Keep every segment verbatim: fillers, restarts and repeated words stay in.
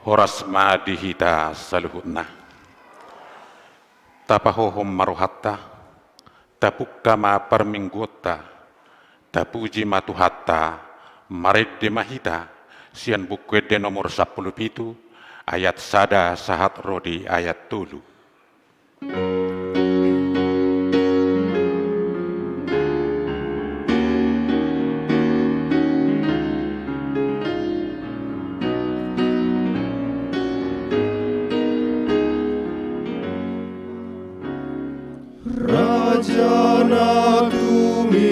Horas ma di hita saluhutna. Tapahohom ma rohanta, tapungka ma parmingguonta, tapuji ma Tuhanta, marende ma hita, sian Buku Ende nomor sampulu pitu, ayat sada sahat ro di ayat tolu. Raja na tumimmun,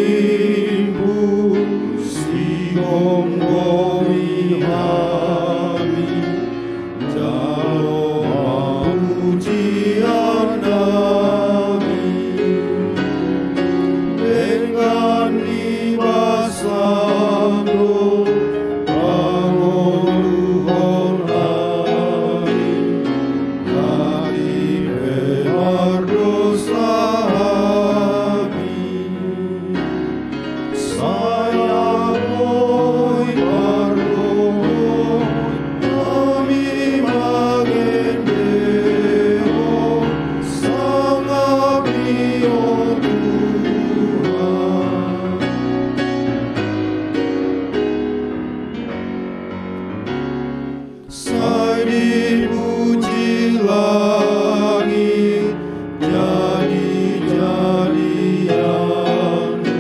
sigomgomi hami, jalo ma pujian nami. Denggan ni basam do pangoluhon nami, hami pe mardosa hami. Sai boi parrohahon hami mangendehon, sangapi, o Tuhan. Sai dipuji langit jadi-jadianmu,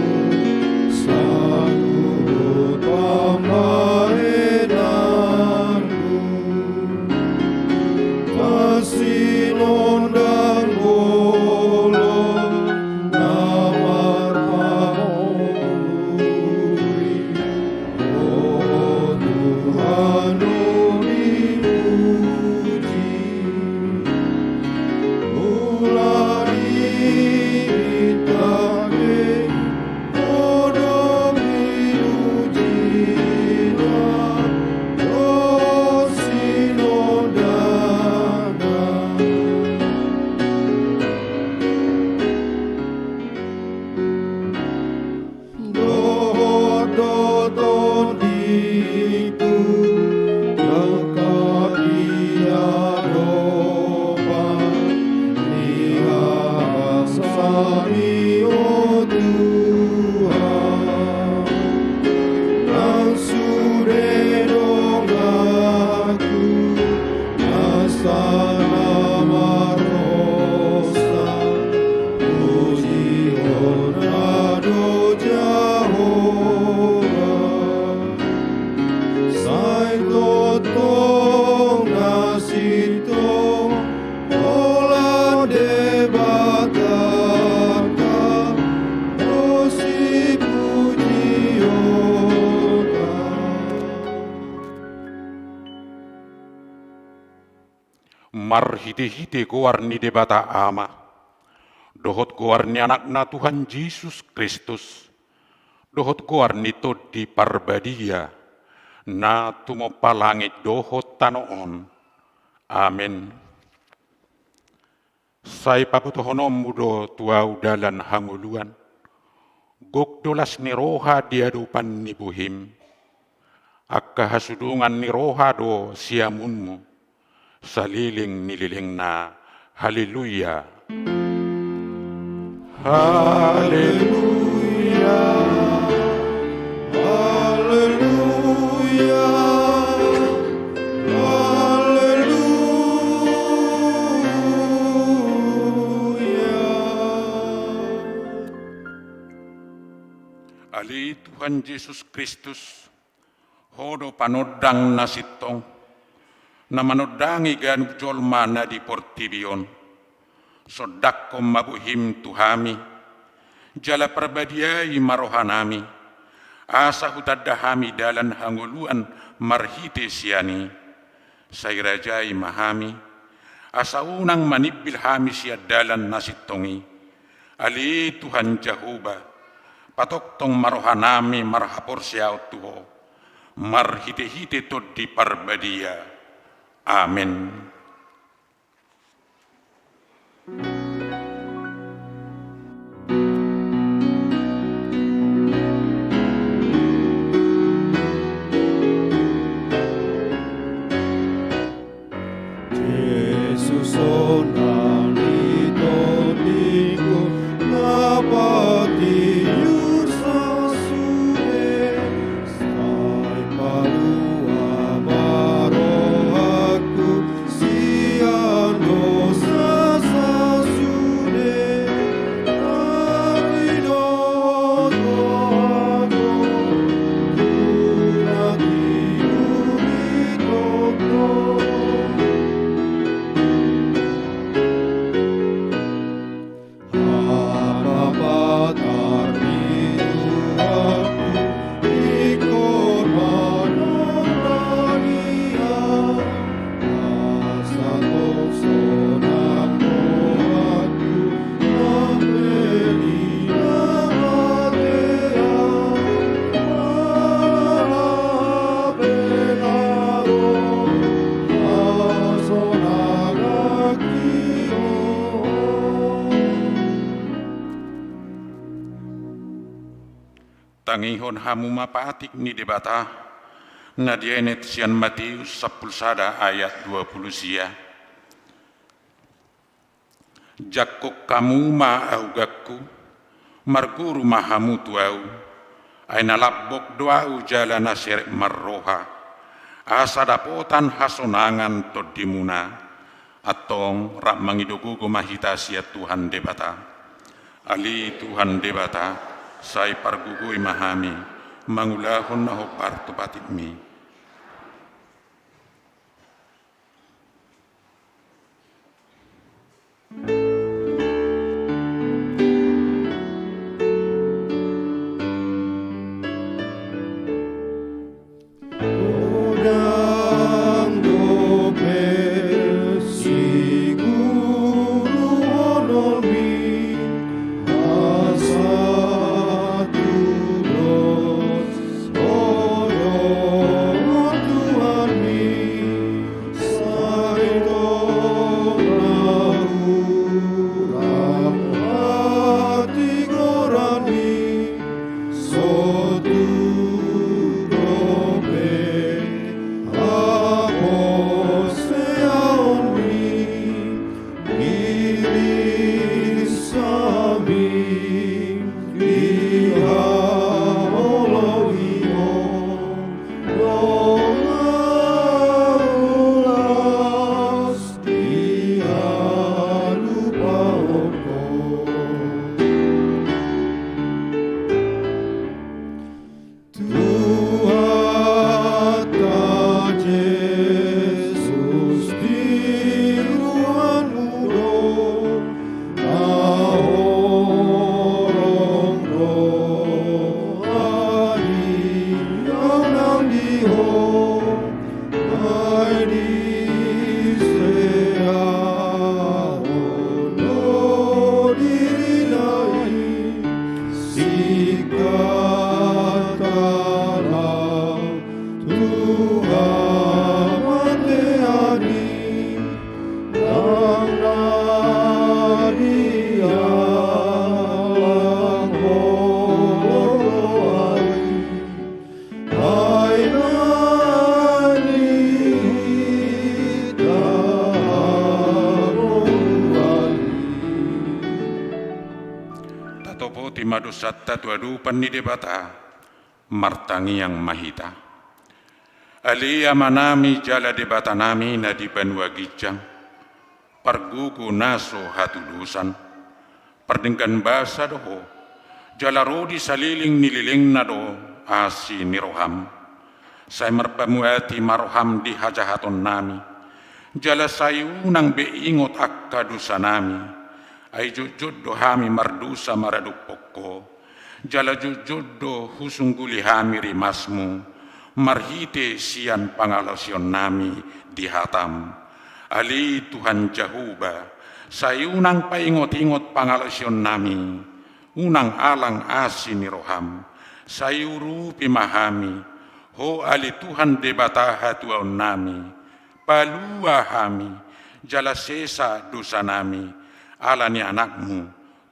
saluhut pambahenanmu. Pasinondang bolon na marpamuri, o Tuhan, o dipuji. Ula ni bintang be, o do pinujina, dohot sinondangna. Dohot do tondingku, jangkep di adopan ni hasami, o Tuhan. Nang sude donganku, nasa na mardosa, pujihonna do Jahowa. Sai tongtong na sintong holan Debatanta do sipujionta. Marhite-hite goar ni Debata Ama, dohot goar ni Anakna Tuhan Jesus Kristus, dohot goar ni Tondi Parbadia, na tumompa langit dohot tano on. Amen. Sai pabotohononmu do tu ahu dalan hangoluan, gok do las ni roha di adopan ni bohim. Angka hasudungan ni roha do siamunmu, saleleng ni lelengna. Haleluya. Haleluya. Haleluya. Haleluya. Ale Tuhan Jesus Kristus, Ho do panondang na sintong, na manondangi ganup jolma na di portibi on. Sondanghon ma bohim tu hami, jala parbadiai ma rohanami, asa hutanda hami dalan hangoluan marhite sian i. Sai rajai ma hami, asa unang manimbil hami sian dalan na sintong i. Ale Tuhan Jahowa, patongtong ma rohanami marhaporseaon tu Ho, marhitehite Tondi Parbadia. Amen. Tangihon hamu ma patik ni Debata, na dienet sian Matius sampulu sada ayat dua pulu sia. Jangkon hamu ma augangku, marguru ma hamu tu ahu, ai na lambok do ahu jala na serep marroha, asa dapotan hasonangan tondimuna. Antong rap mangido gogo ma hita sian Tuhan Debata. Ale Tuhan Debata, sai pargogoi ma hami, mangulahon na hombar tu patikmi. Godang dope siguruhononmi, asa tudos ho do Tuhanmi, sai tong na hurang hatigoranmi. Sotung dope haporseaonmi, iris hami di haholongion, nunga ulos di halupaonhon. Tuhanta Jesus, di rohangku do na holong roha ni ahu nang di Ho. Ai diseahon do dirina i, singkat halak tu hamatean i, ndang na dialang holong roha i. Ai na nihita hagogoan i. Tatopoti ma dosanta tu adopan ni Debata, martangiang ma hita. Ale Amanami jala Debatanami na di banua ginjang, pargogo na so hatudosan, pardenggan basa do Ho, jala ro di saleleng ni lelengna do asi ni roham. Sai marpamuati ma roham di hajahatonnami, jala sai unang be ingot angka dosanami, ai jotjot do hami mardosa maradophon Ho, jala jotjot do husungguli hami rimasmu, marhite sian pangalaosionnami di hatam. Ale Tuhan Jahowa, sai unang paingotingot pangalaosionnami, unang alang asi ni roham, sai urupi ma hami, Ho ale Tuhan Debata hatuaonnami, palua hami, jala sesa dosanami, ala ni Anakmu,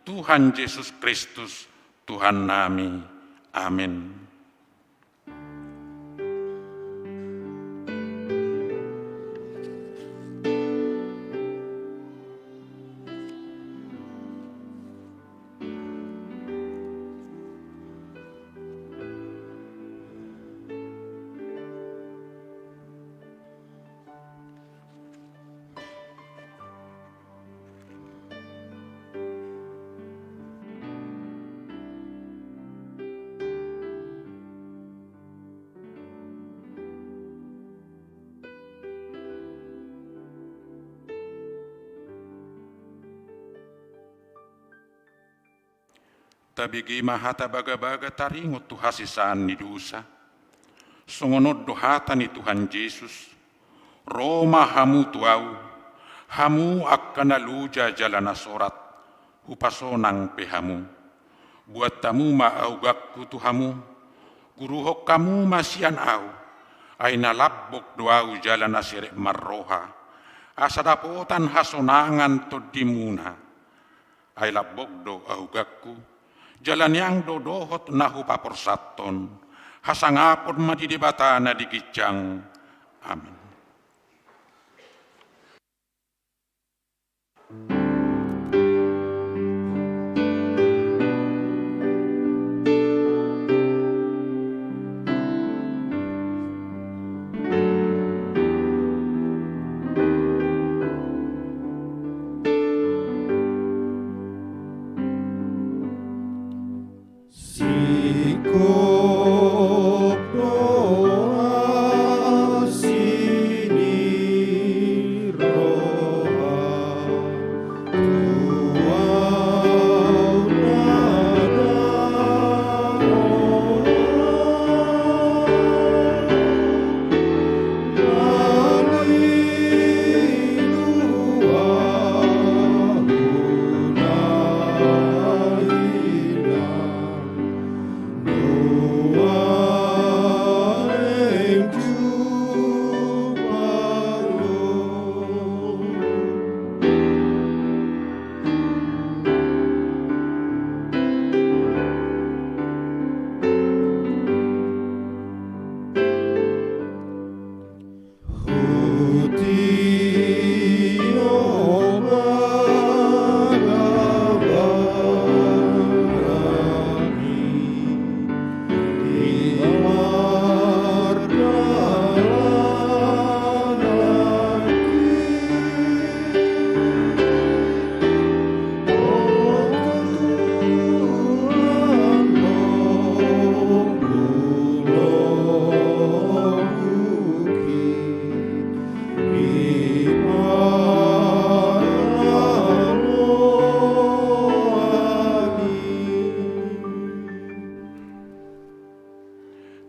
Tuhan Jesus Kristus, Tuhannami. Amen. Tabege ma hata bagabaga taringot tu hasesaan ni dosa. Songon on do hata ni Tuhan Jesus: Ro ma hamu tu Ahu, hamu angka na loja jala na sorat, hupasonang pe hamu. Buat hamu ma augangku tu hamu, guruhon hamu ma sian Ahu, ai na lambok do Ahu jala na serep marroha, asa dapotan hasonangan tondimuna. Ai lambok do augangku, Jala niang do dohot na hupaporsathon. Hasangapon ma di Debata na di ginjang. Amin. Singkop do asi ni roha tu ahu na daong.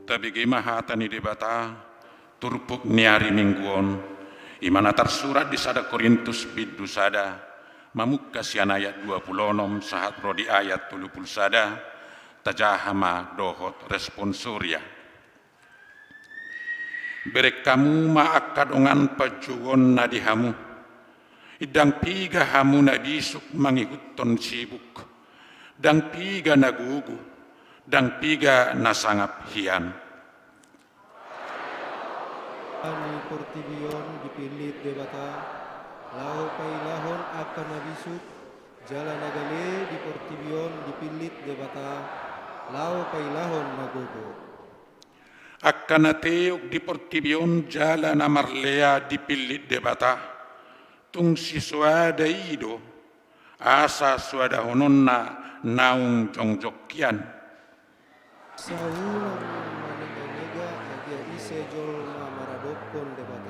Tabege ma hata ni Debata, turpuk ni ari Minggu on, i ma na tarsurat di sada Korintus bindu sada, mamungka sian ayat dua pulu onom sahat ro di ayat tolu pulu sada, tajaha ma dohot responsoria. Bereng hamu ma angka dongan panjouon na di hamu. Ndang piga hamu na bisuk mangihuthon sibuk. Ndang piga na gogo. Ndang piga na sangap hian. Ni portibi on dipillit Debata, laho pailahon angka na bisuk, jala na gale di portibi on dipillit Debata, laho pailahon na gogo. Angka na teuk di portibi on jala na marlea dipillit Debata, tung sisoada i do, asa soadahononna naung jongjong hian. Sai unang manega-nega agia ise jolma maradophon Debata.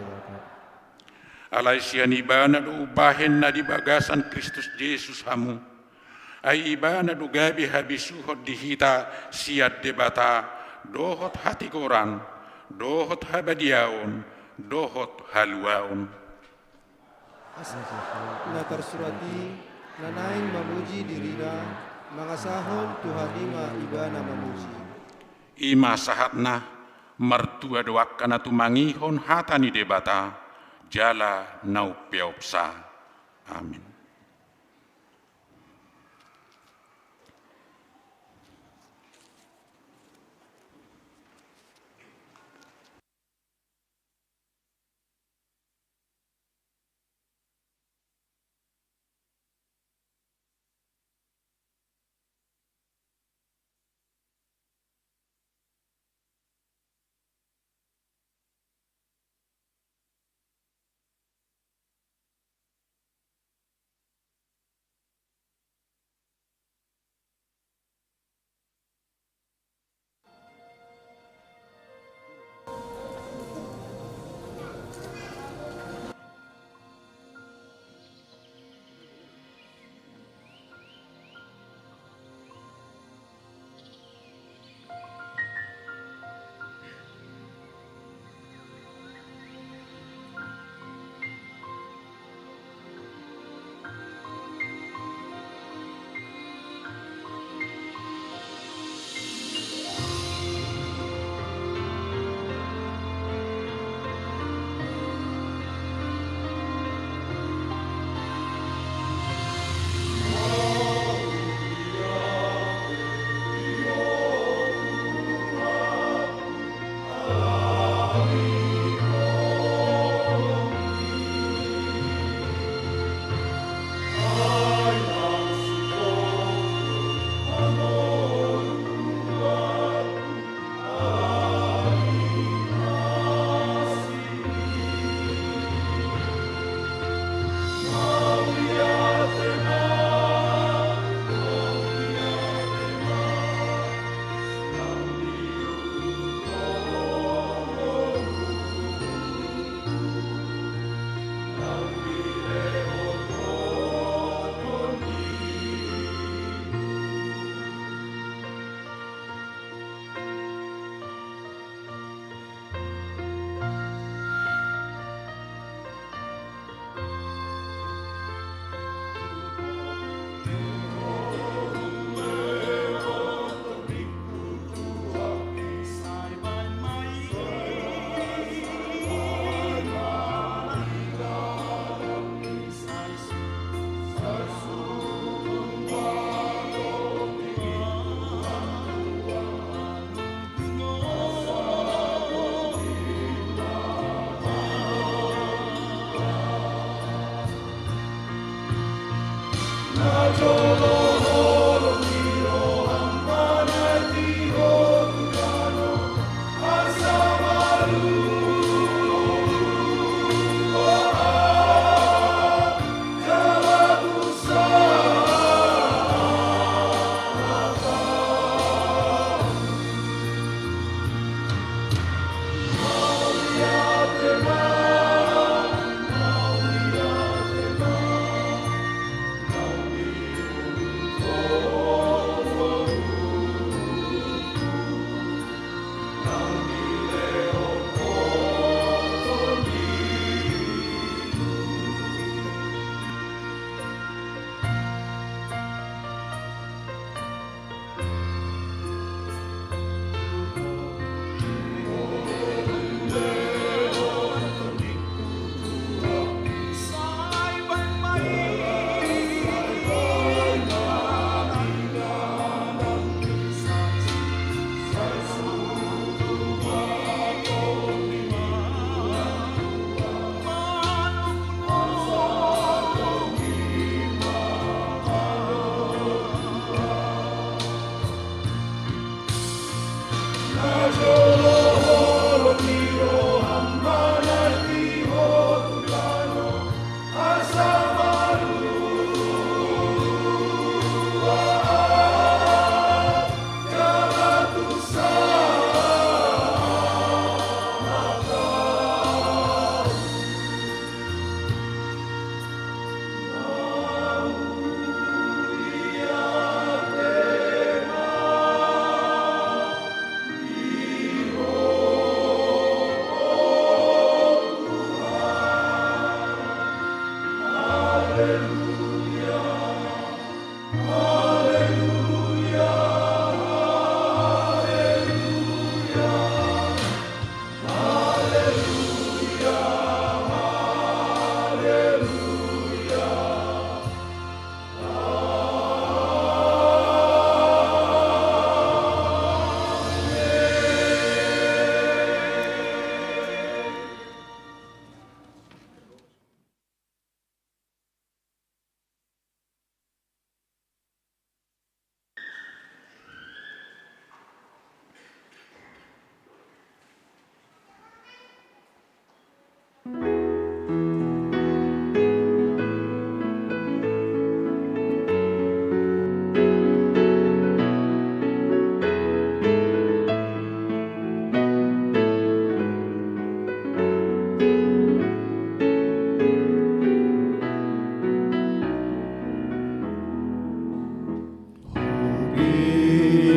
Alai sian Ibana do umbahen na di bagasan Kristus Jesus hamu. Ai Ibana do gabe habisuhon di hita sian Debata, dohot hatigoran, dohot habadiaon, dohot haluaon. Asa na tarsurat i, na naeng mamuji dirina, mangasahon Tuhan i ma ibana mamuji. I ma sahatna, martua do angka na tumangihon hata ni Debata, jala na umpeopsa. Amin.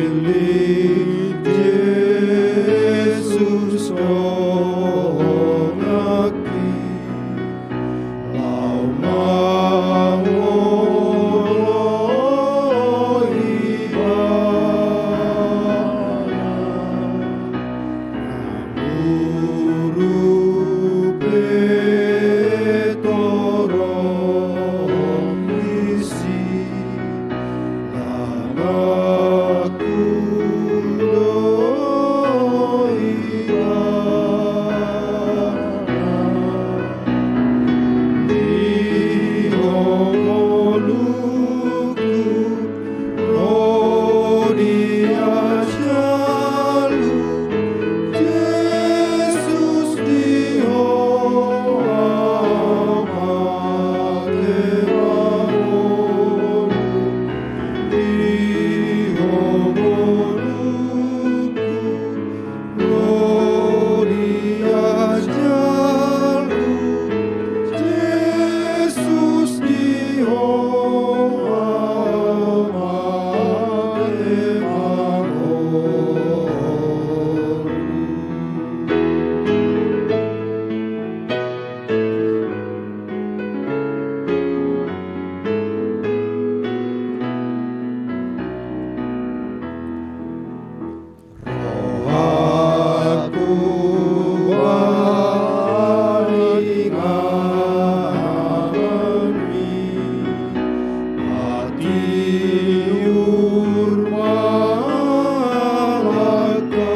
Pillit Jesus donganki, laho mangolu ibana. Nang boru pe torop disi, laho mangolu ibana. Di ho ngolungku, ro di ajalu, Jesus di ho au mate mangolu. Di ho ngolungku, ro di ajalu, Jesus di ho au mate mangolu. Rohangku paninganmi, patiur ma langkangku.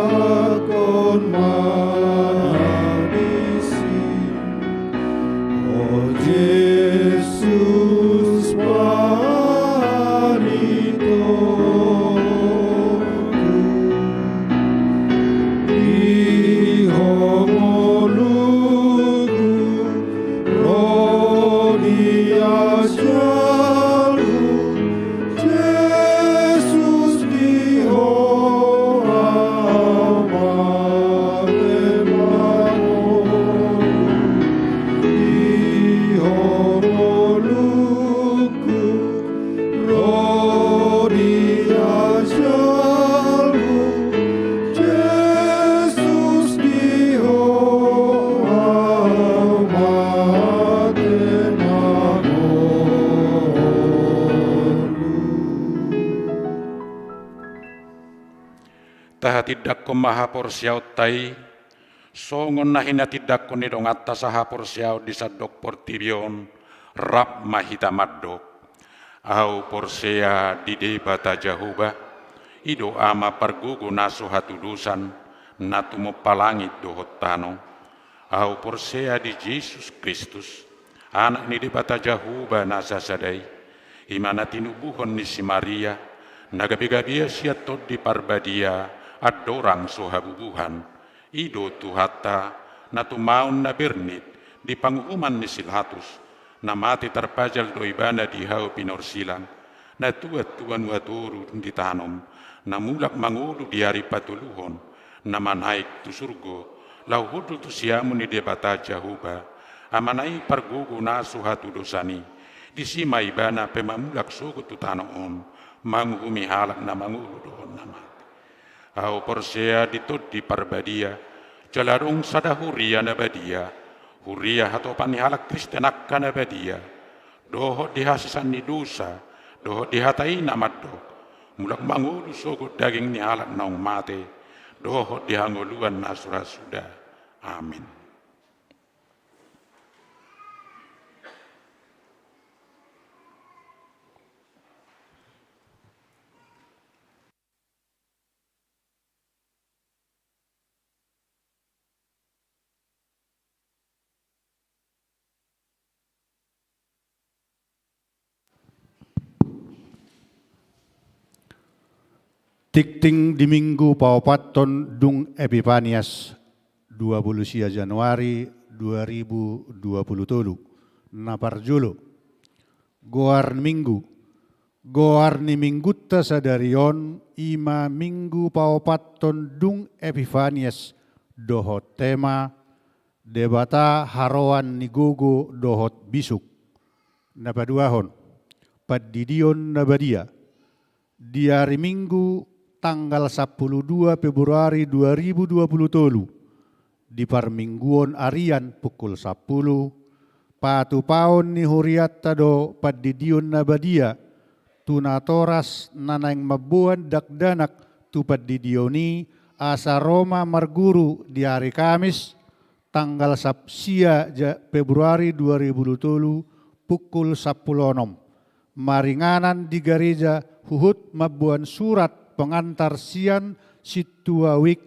Huhatindangkon ma disi, o Jesus pangidoanku. Di ho ngolungku, ro di ajalu, Jesus di ho au mate mangolu. Di ho ngolungku, ro di ajalu, Jesus di ho au mate mangolu. Tahatindangkon ma haporseaonta i, songon na hinatindangkon ni donganta sahaporseaon di sandok portibi on, rap ma hita mandok. Ahu porsea di Debata Jahowa, i do Ama pargogo na so hatudosan, na tumompa langit dohot tano. Ahu porsea di Jesus Kristus, Anak ni Debata Jahowa na sasada i, i ma na tinubuhon ni si Maria, na gabe-gabea sian Tondi Parbadia, andorang so habubuhan. I do Tuhanta, na tumaon na bernit di panguhuman ni si Latus, na mate tarpajal do ibana di hau pinorsilang, na tuat tu banua toru ditanom, na mulak mangolu di ari patoluhon, na manaek tu surgo, laho hundul tu siamun ni Debata Jahowa, Amana i pargogo na so hatudosan i. Disi ma ibana pe mamulak sogot tu tano on, manguhumi halak na mangolu dohot na mate. Ahu porsea di Tondi Parbadia, jala adong sada huria na badia, huria hatopan ni halak Kristen angka na badia, dohot di hasesaan ni dosa, dohot di hata i na mandok, mulak mangolu sogot daging ni halak naung mate, dohot di hangoluan na so ra suda. Amin. Tingting di minggu paopathon dung Epipanias, dua pulu sia Januari dua ribu dua pulu tolu. Na parjolo, goar ni minggu. Goar ni minggunta sadari on i ma minggu paopathon dung Epipanias, dohot tema Debata haroan ni gogo dohot bisuk. Na paduahon, pandidion na badia. Di ari Minggu tanggal sampulu dua Februari dua ribu dua pulu tolu, di parmingguon arian pukul sampulu, patupaon ni hurianta do pandidion na badia tu natoras na naeng mamboan dakdanak tu pandidion i, asa ro ma marguru di ari Kamis, tanggal sap-, sia ja-, Februari dua ribu dua pulu tolu, pukul sampulu onom. Maringanan di gareja huhut mamboan surat pengantar sian sintua wijk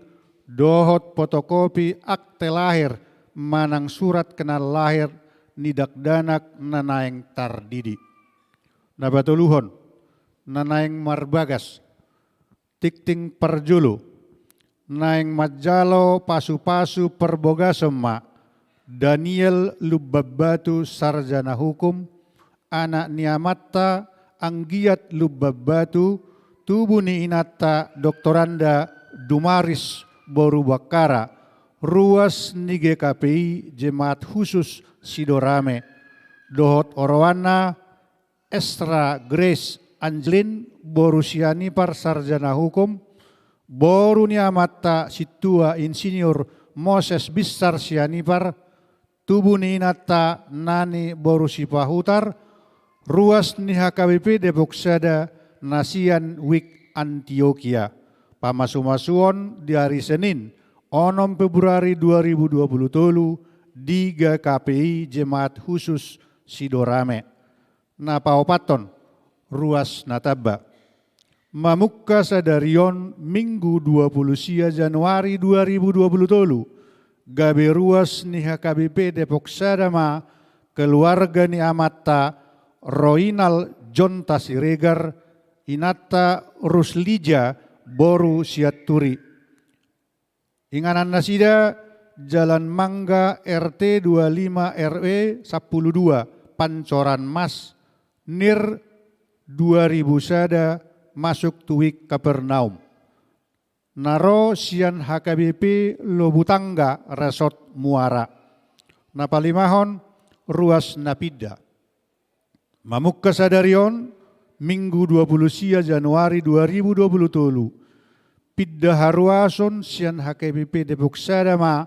dohot fotokopi akte lahir manang surat keterangan lahir ni dakdanak na naeng tardidi. Na patoluhon, na naeng marbagas. Tingting parjolo, naeng manjalo pasupasu parbagason ma Daniel Lumban Batu, sarjana hukum, anak ni amanta anggiat Lumban Batu, tubu ni inanta doktoranda Dumaris boru Bakkara, ruas ni G K P I Jemaat Khusus Sidorame, dohot oroanna Esra Grace Angelin boru Sianipar, sarjana hukum, boru ni amanta sintua Insinyur Moses Binsar Sianipar, tubu ni inanta Nani boru Sipahutar, ruas ni H K B P Depok Sada na sian wijk Antiokia. Pamasumasuon di ari Senin, onom Februari dua ribu dua pulu tolu, di G K P I Jemaat Khusus Sidorame. Na paopathon, ruas na tamba. Mamungka sadari on Minggu dua pulu sia Januari dua ribu dua pulu tolu, gabe ruas ni H K B P Depok Sada ma keluarga ni amanta Roinal Jonta Siregar, inanta Ruslija boru Sianturi. Inganan nasida, Jalan Mangga, R T dua lima R W sampulu dua, Pancoran Mas, nir dua ribu sada, masuk tu wijk Kapernaum. Na ro sian H K B P Lobutangga, Resort Muara. Na palimahon, ruas na pinda. Mamungka sadari on, Minggu dua pulu sia Januari dua ribu dua pulu tolu, pinda haruason sian H K B P Depok Sada ma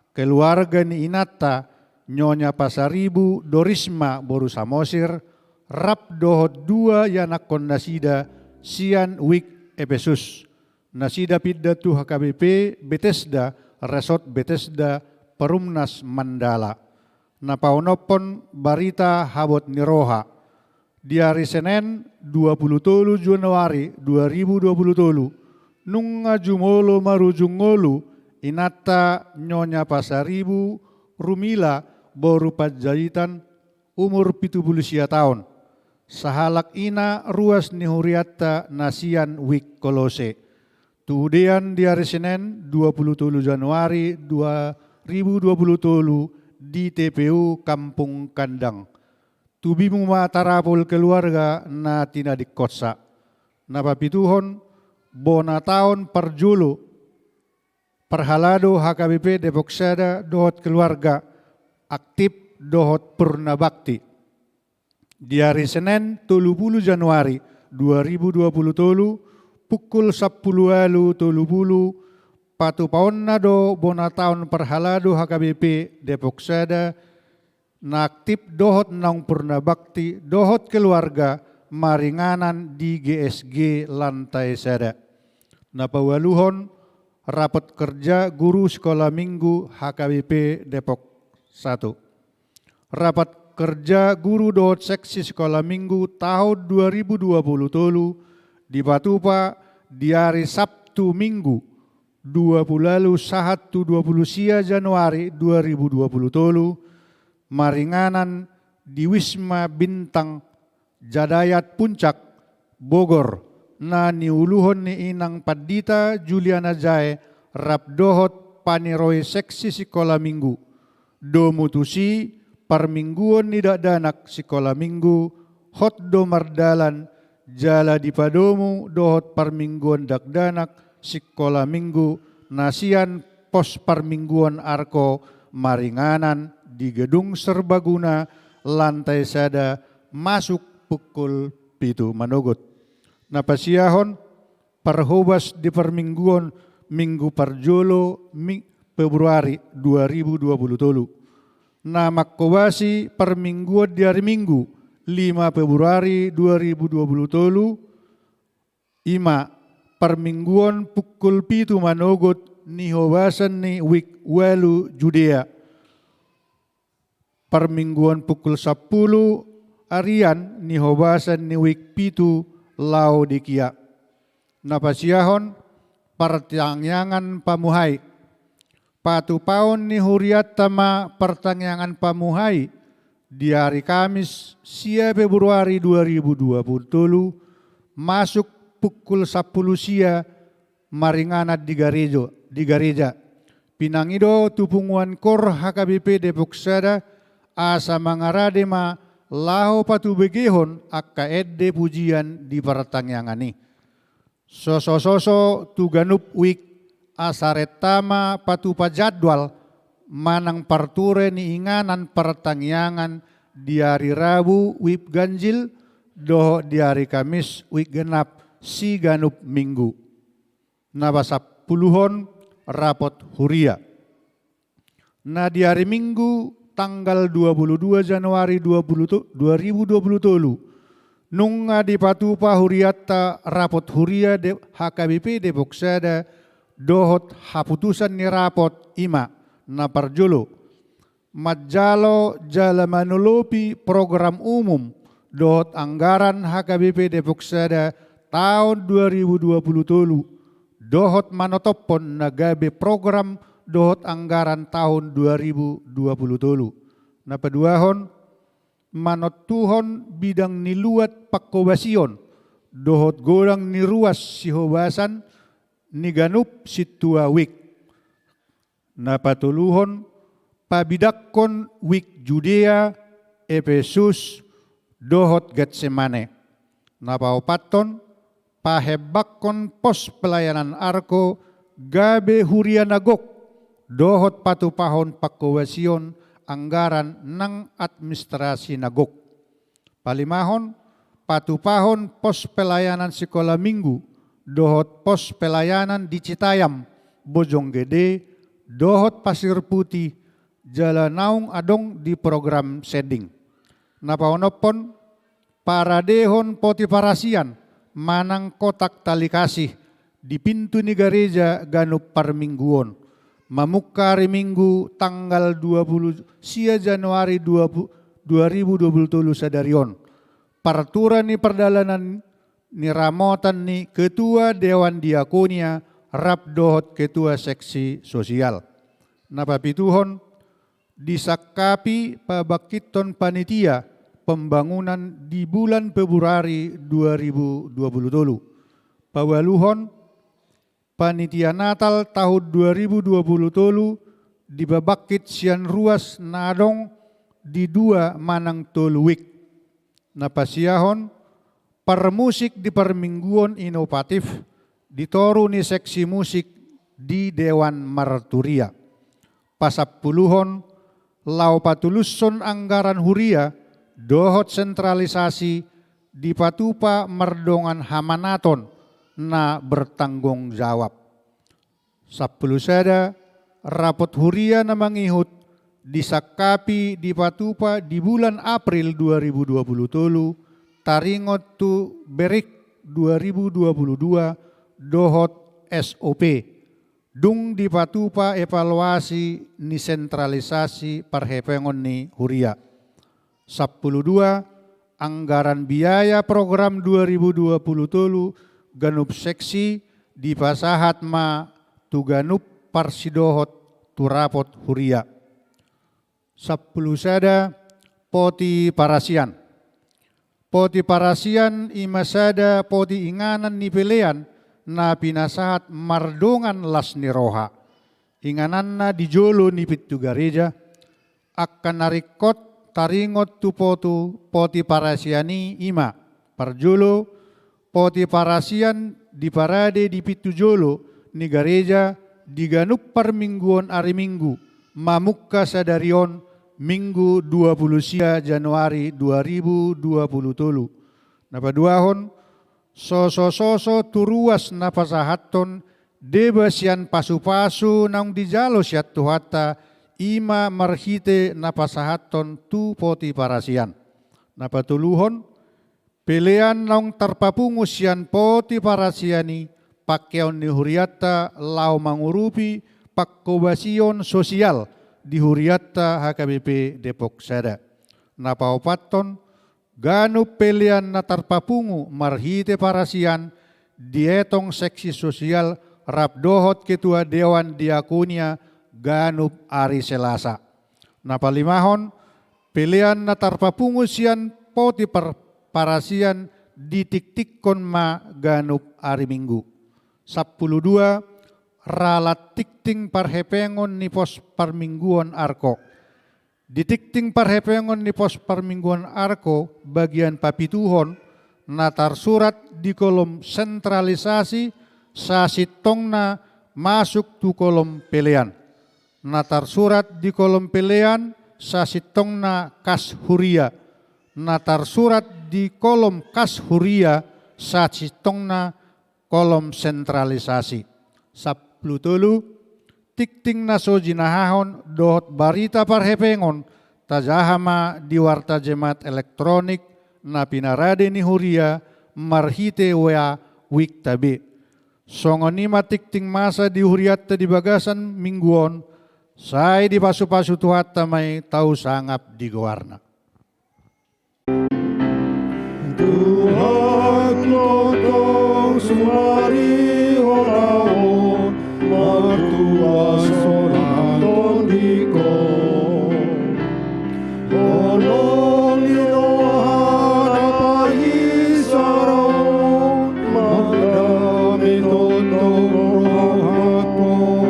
keluarga ni inanta Nyonya Pasaribu Dorisma boru Samosir, rap dohot dua ianakkon nasida sian wijk Epesus. Nasida pinda tu H K B P Betesda, Resort Betesda, Perumnas Mandala. Na paonomhon, barita habot ni roha. Di ari Senen, dua pulu tolu Januari dua ribu dua pulu tolu, nunga jumolo marujung ngolu inanta Nyonya Pasaribu Rumila boru Panjaitan, umur pitu pulu sia taon, sahalak ina ruas ni hurianta na sian Wik Kolose. Tudean di ari Senen, dua pulu tolu Januari dua ribu dua pulu tolu, di T P U Kampung Kandang. Tubimu ma tarapul keluarga na tinadingkonsa. Na papituhon, bona taon parjolo parhalado H K B P Depok Sada dohot keluarga, aktif dohot purna bakti. Di ari Senen, tolu pulu Januari dua ribu dua pulu tolu, pukul sampulu ualu tolu pulu, patupaonna do bona taon parhalado H K B P Depok Sada, na aktif dohot naung purna bakti dohot keluarga, maringanan di G S G lantai sada. Na paualuhon, rapot kerja guru sikola minggu H K B P Depok Satu. Rapat kerja guru dohot seksi sikola minggu taon dua ribu dua pulu tolu dipatupa di ari Sabtu, Minggu, dua pulu ualu sahat tu dua pulu sia Januari dua ribu dua pulu tolu, maringanan di Wisma Bintang Jadayat Puncak, Bogor, na niuluhon ni Inang Pandita Juliana Jae rap dohot paniroi seksi sikola minggu. Domu tusi, parmingguon ni dakdanak sikola minggu hot do mardalan, jala dipadomu dohot parmingguon dakdanak sikola minggu na sian pos parmingguon Arko, maringanan di Gedung Serbaguna lantai sada, masuk pukul pitu manogot. Na pasiahon, parhobas di parmingguon minggu parjolo, Mi-, Februari dua ribu dua pulu tolu. Na manghobasi parmingguon di ari Minggu, lima Februari dua ribu dua pulu tolu, i ma parmingguon pukul pitu manogot ni hobasan ni Wik Ualu Judea. Parmingguon pukul sampulu arian ni hobasan ni Wik Pitu Laodikia. Na pasiahon, partangiangan pamuhai. Patupaon ni hurianta ma partangiangan pamuhai di ari Kamis, sia Februari dua ribu dua pulu tolu, masuk pukul sampulu sia, maringanan di garejo-, di gareja. Pinangido tu punguan kor H K B P Depok Sada, asa mangarade ma laho patubegehon angka ende pujian di partangiangan i. Sosososo tu ganup wik, asa renta ma patupa jadwal manang parture ni inganan partangiangan di ari Rabu, Wik Ganjil, dohot di ari Kamis, Wik Genap, siganup minggu. Na pasampuluhon, rapot huria. Na di ari Minggu, tanggal dua pulu dua Januari dua pulu to-, dua ribu dua pulu tolu, nunga dipatupa hurianta rapot huria de-, H K B P Depok Sada, dohot haputusan ni rapot, i ma, na parjolo, manjalo jala manolopi program umum dohot anggaran H K B P Depok Sada taon dua ribu dua pulu tolu, dohot manotophon na gabe program dohot anggaran taon dua ribu dua pulu tolu. Na paduahon, manontuhon bidang ni luat panghobasion dohot godang ni ruas sihobasan ni ganup sintua wik. Na patoluhon, pabidangkon wik Judea, Epesus, dohot Getsemane. Na paopathon, pahembangkon pos pelayanan Arko gabe huria na gok, dohot patupahon panghobasion anggaran nang administrasi na gok. Palimahon, patupahon pos pelayanan sikola minggu, dohot pos pelayanan di Citayam, Bojonggede, dohot Pasir Putih, jala naung adong di program sending. Na paonomhon, paradehon poti parasian, manang kotak tali kasih, di pintu ni gareja ganup parmingguon. Mamungka ari Minggu tanggal dua pulu sia Januari dua pu-, dua ribu dua pulu tolu sadari on. Partura ni pardalanan ni ramotan ni Ketua Dewan Diakonia rap dohot Ketua Seksi Sosial. Na papituhon, disangkapi pabangkithon panitia pembangunan di bulan Februari dua ribu dua puluh tolu. Paualuhon, panitia Natal tahun dua ribu dua puluh tolu dipabangkit sian ruas na adong di dua manang tolu wijk. Na pasiahon, parmusik di parmingguon inovatif di toru ni seksi musik di Dewan Marturia. Pasampuluhon, laho patulushon anggaran huria dohot sentralisasi dipatupa mardongan hamanaton na bertanggung jawab. Sampulu sada, rapot huria na mangihut disangkapi dipatupa di bulan April dua ribu dua puluh tolu, taringot tu berik dua ribu dua puluh dua dohot S O P. Dung dipatupa evaluasi ni sentralisasi parhepengon ni huria. Sampulu dua, anggaran biaya program dua ribu dua puluh tolu ganup seksi dipasahat ma tu ganup parsidohot tu rapot huria. Sampulu sada, poti parasian. Poti parasian i ma sada poti inganan ni pelean na pinasahat mardongan las ni roha. Ingananna di jolo ni pintu gareja, angka na ringkot taringot tu potu poti parasian i, i ma: parjolo, poti parasian diparade di pintu jolo ni gareja di ganup parmingguon ari Minggu, mamungka sadari on, Minggu dua puluh sia Januari dua ribu dua puluh tolu. Na paduahon, sosososo tu ruas na pasahathon deba sian pasupasu naung dijalo sian Tuhanta, i ma marhite na pasahathon tu poti parasian. Na patoluhon, pelean naung tarpapungu sian poti parasian i, pangkeon ni hurianta laho mangurupi pangkobasion sosial di hurianta H K B P Depok Sada. Na paopathon, ganup pelean na tarpapungu marhite parasian dietong seksi sosial rap dohot ketua dewan diakonia ganup ari Selasa. Na palimahon, pelean na tarpapungu sian poti par-, parasian ditiktikkon ma ganup ari Minggu. Sampulu dua, ralat tingting parhepengon ni pos parmingguon Arko. Di tingting parhepengon ni pos parmingguon Arko bagian papituhon, na tarsurat di kolom sentralisasi sasintongna masuk tu kolom pelean. Na tarsurat di kolom pelean sasintongna kas huria. Na tarsurat di kolom kas huria sasintongna kolom sentralisasi. Sampulu tolu, tingting na so jinahahon dohot barita parhepengon tajaha ma di warta jemaat elektronik na pinarade ni huria marhite W A Wikta B. Songon i ma tingting masa di hurianta di bagasan minggu on, sai dipasupasu Tuhanta ma i tau sangap di goarna. Tuhan, tongtong sumari hona on, martua sonang tondingkon. Holong ni roha na paisar on, mardame tongtong rohangkon,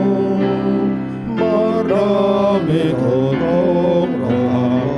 mardame tongtong rohangkon.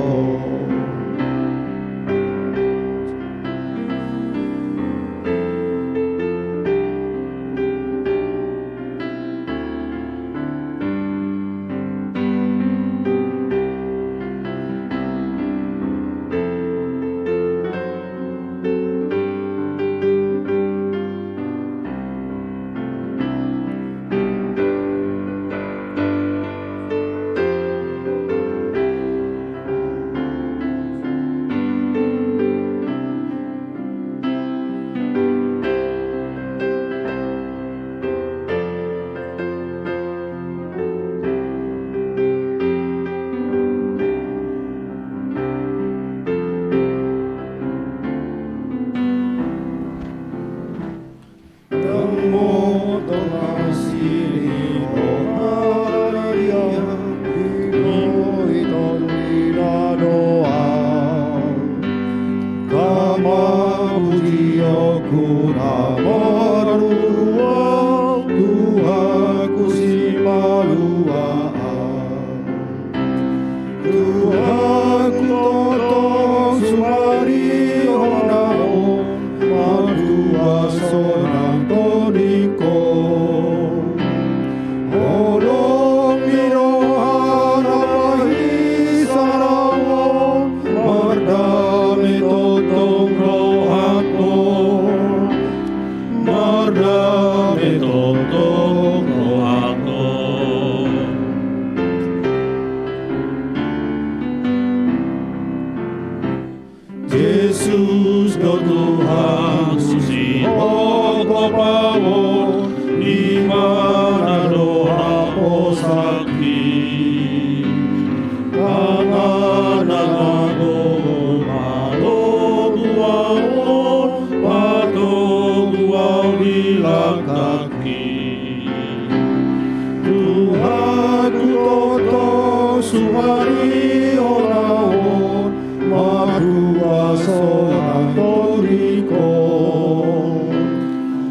Mamuji Ho na marua, Tuhanku sipaluaan. Tuhanku tongtong sumarihon ahu, marhua sonang tondingku. Holong ni roha na pahisalaon, mardame tongtong rohangku. Mardame tongtong rohangku. Jesus do Tuhan, susi Ho paboa, ibana do haposanki. Tangan na gogor matogu ahu, patogu ahu di langkangki. Tuhanku tongtong sumarihon ahu, marhua sonang tondingku.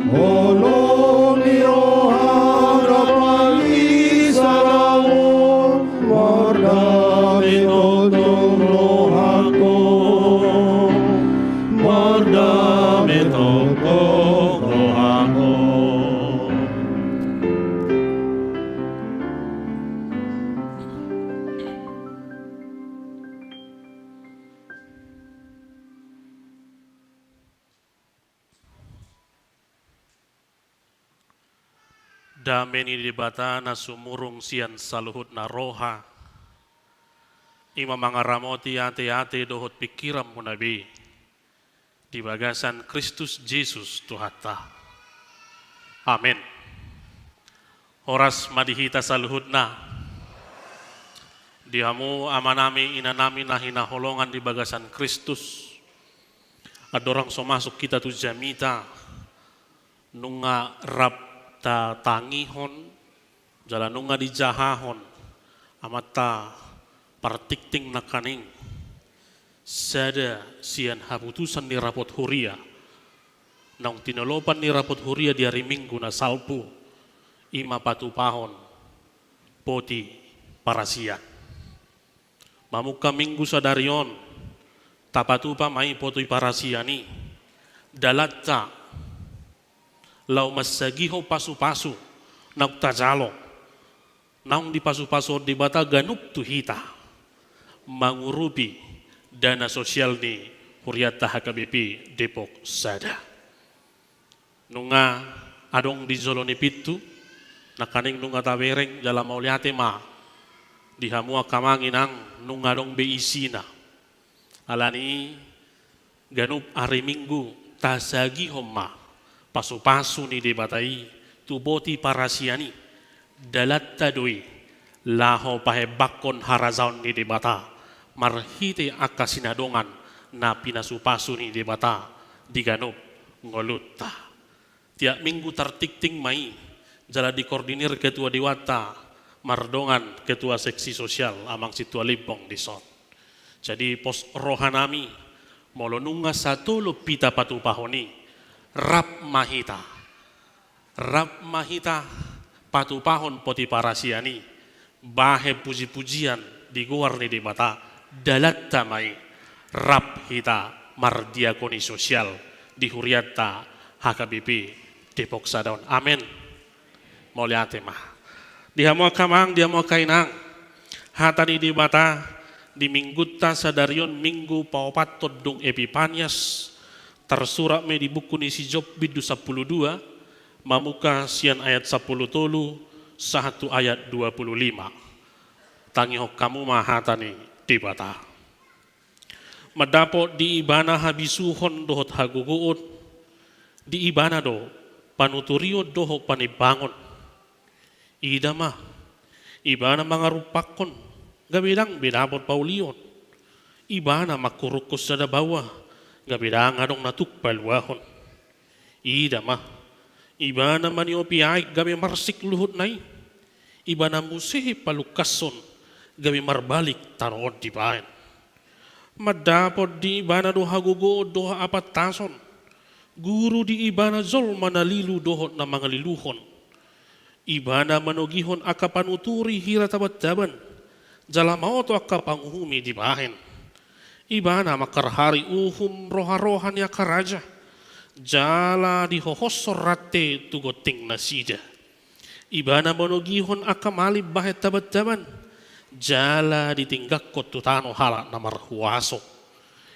Holong ni roha na pahisalaon, mardame tongtong rohangku. Mardame tongtong rohangku. Dame ni Debata na sumurung sian saluhutna roha, i ma mangaramoti ateate dohot pingkiranmuna be di bagasan Kristus Jesus Tuhanta. Amen. Horas ma di hita saluhutna. Di hamu amanami, inanami na hinaholongan di bagasan Kristus. Andorang so masuk hita tu jamita, nunga rap tatangihon jala nunga dijahahon amanta partingting nangkaning sada sian haputusan ni rapot huria naung tinolopan ni rapot huria di ari Minggu na salpu, i ma patupahon poti parasian. Mamungka Minggu sadari on, tapatupa ma i poti parasian i, dalanta laho mansagihon pasupasu naung tajalo, naung dipasupasuhon Debata ganup tu hita, mangurupi dana sosial ni hurianta H K B P Depok Sada. Nunga adong di jolo ni pintu, nangkaning nunga tabereng, jala mauliate ma di hamu angka amang inang, nunga adong be isina. Alani i, ganup ari Minggu tasagihon ma pasupasu ni Debata i tu poti parasian i, dalanta do i laho pahembangkon harajaon ni Debata marhite angka sinadongan na pinasupasu ni Debata di ganup ngolunta. Tiap Minggu tartingting ma i, jala dikoordinir ketua dewanta mardongan ketua seksi sosial Amang Sintua Limbong dison. Jadi pos rohanami, molo nunga satolop hita patupahon i, rap ma hita. Rap ma hita patupahon poti parasian i, bahen pujipujian di goar ni Debata, dalanta ma i rap hita mardiakoni sosial di hurianta H K B P Depok Sada on. Amen. Mauliate ma. Di hamu angka amang, di hamu angka inang. Hata ni Debata di Minggunta sadari on, Minggu paopathon dung Epipanias, tarsurat ma i di buku ni si Job bindu sampulu dua, mamungka sian ayat sampulu tolu sahat tu ayat dua pulu lima. Tangihon hamu ma hata ni Debata. Mandapot di Ibana habisuhon dohot hagogoon, di Ibana do panuturion dohot panimbangon. Ida ma, Ibana mangarumpakkon, gabe ndang be dapot paulion. Ibana manghurukkon sada baoa, gabe ndang adong na tuk paluahon. Ida ma, Ibana maniopi aek gabe marsik luhutna i. Ibana muse palungkashon, gabe marbalik tano on dibaen. Mandapot di ibana do hagogoon dohot hapantason. Guru di ibana jolma na lilu dohot na mangaliluhon. Ibana manogihon angka panuturi hira tabantaban, jala maoto angka panguhumi dibahen. Ibana mangkarhari uhum roharoha ni angka raja, jala dihohoshon rante tu gonting nasida. Ibana manogihon angka malim bahen tabantaban, jala ditinggalhon tu tano halak na marhuaso.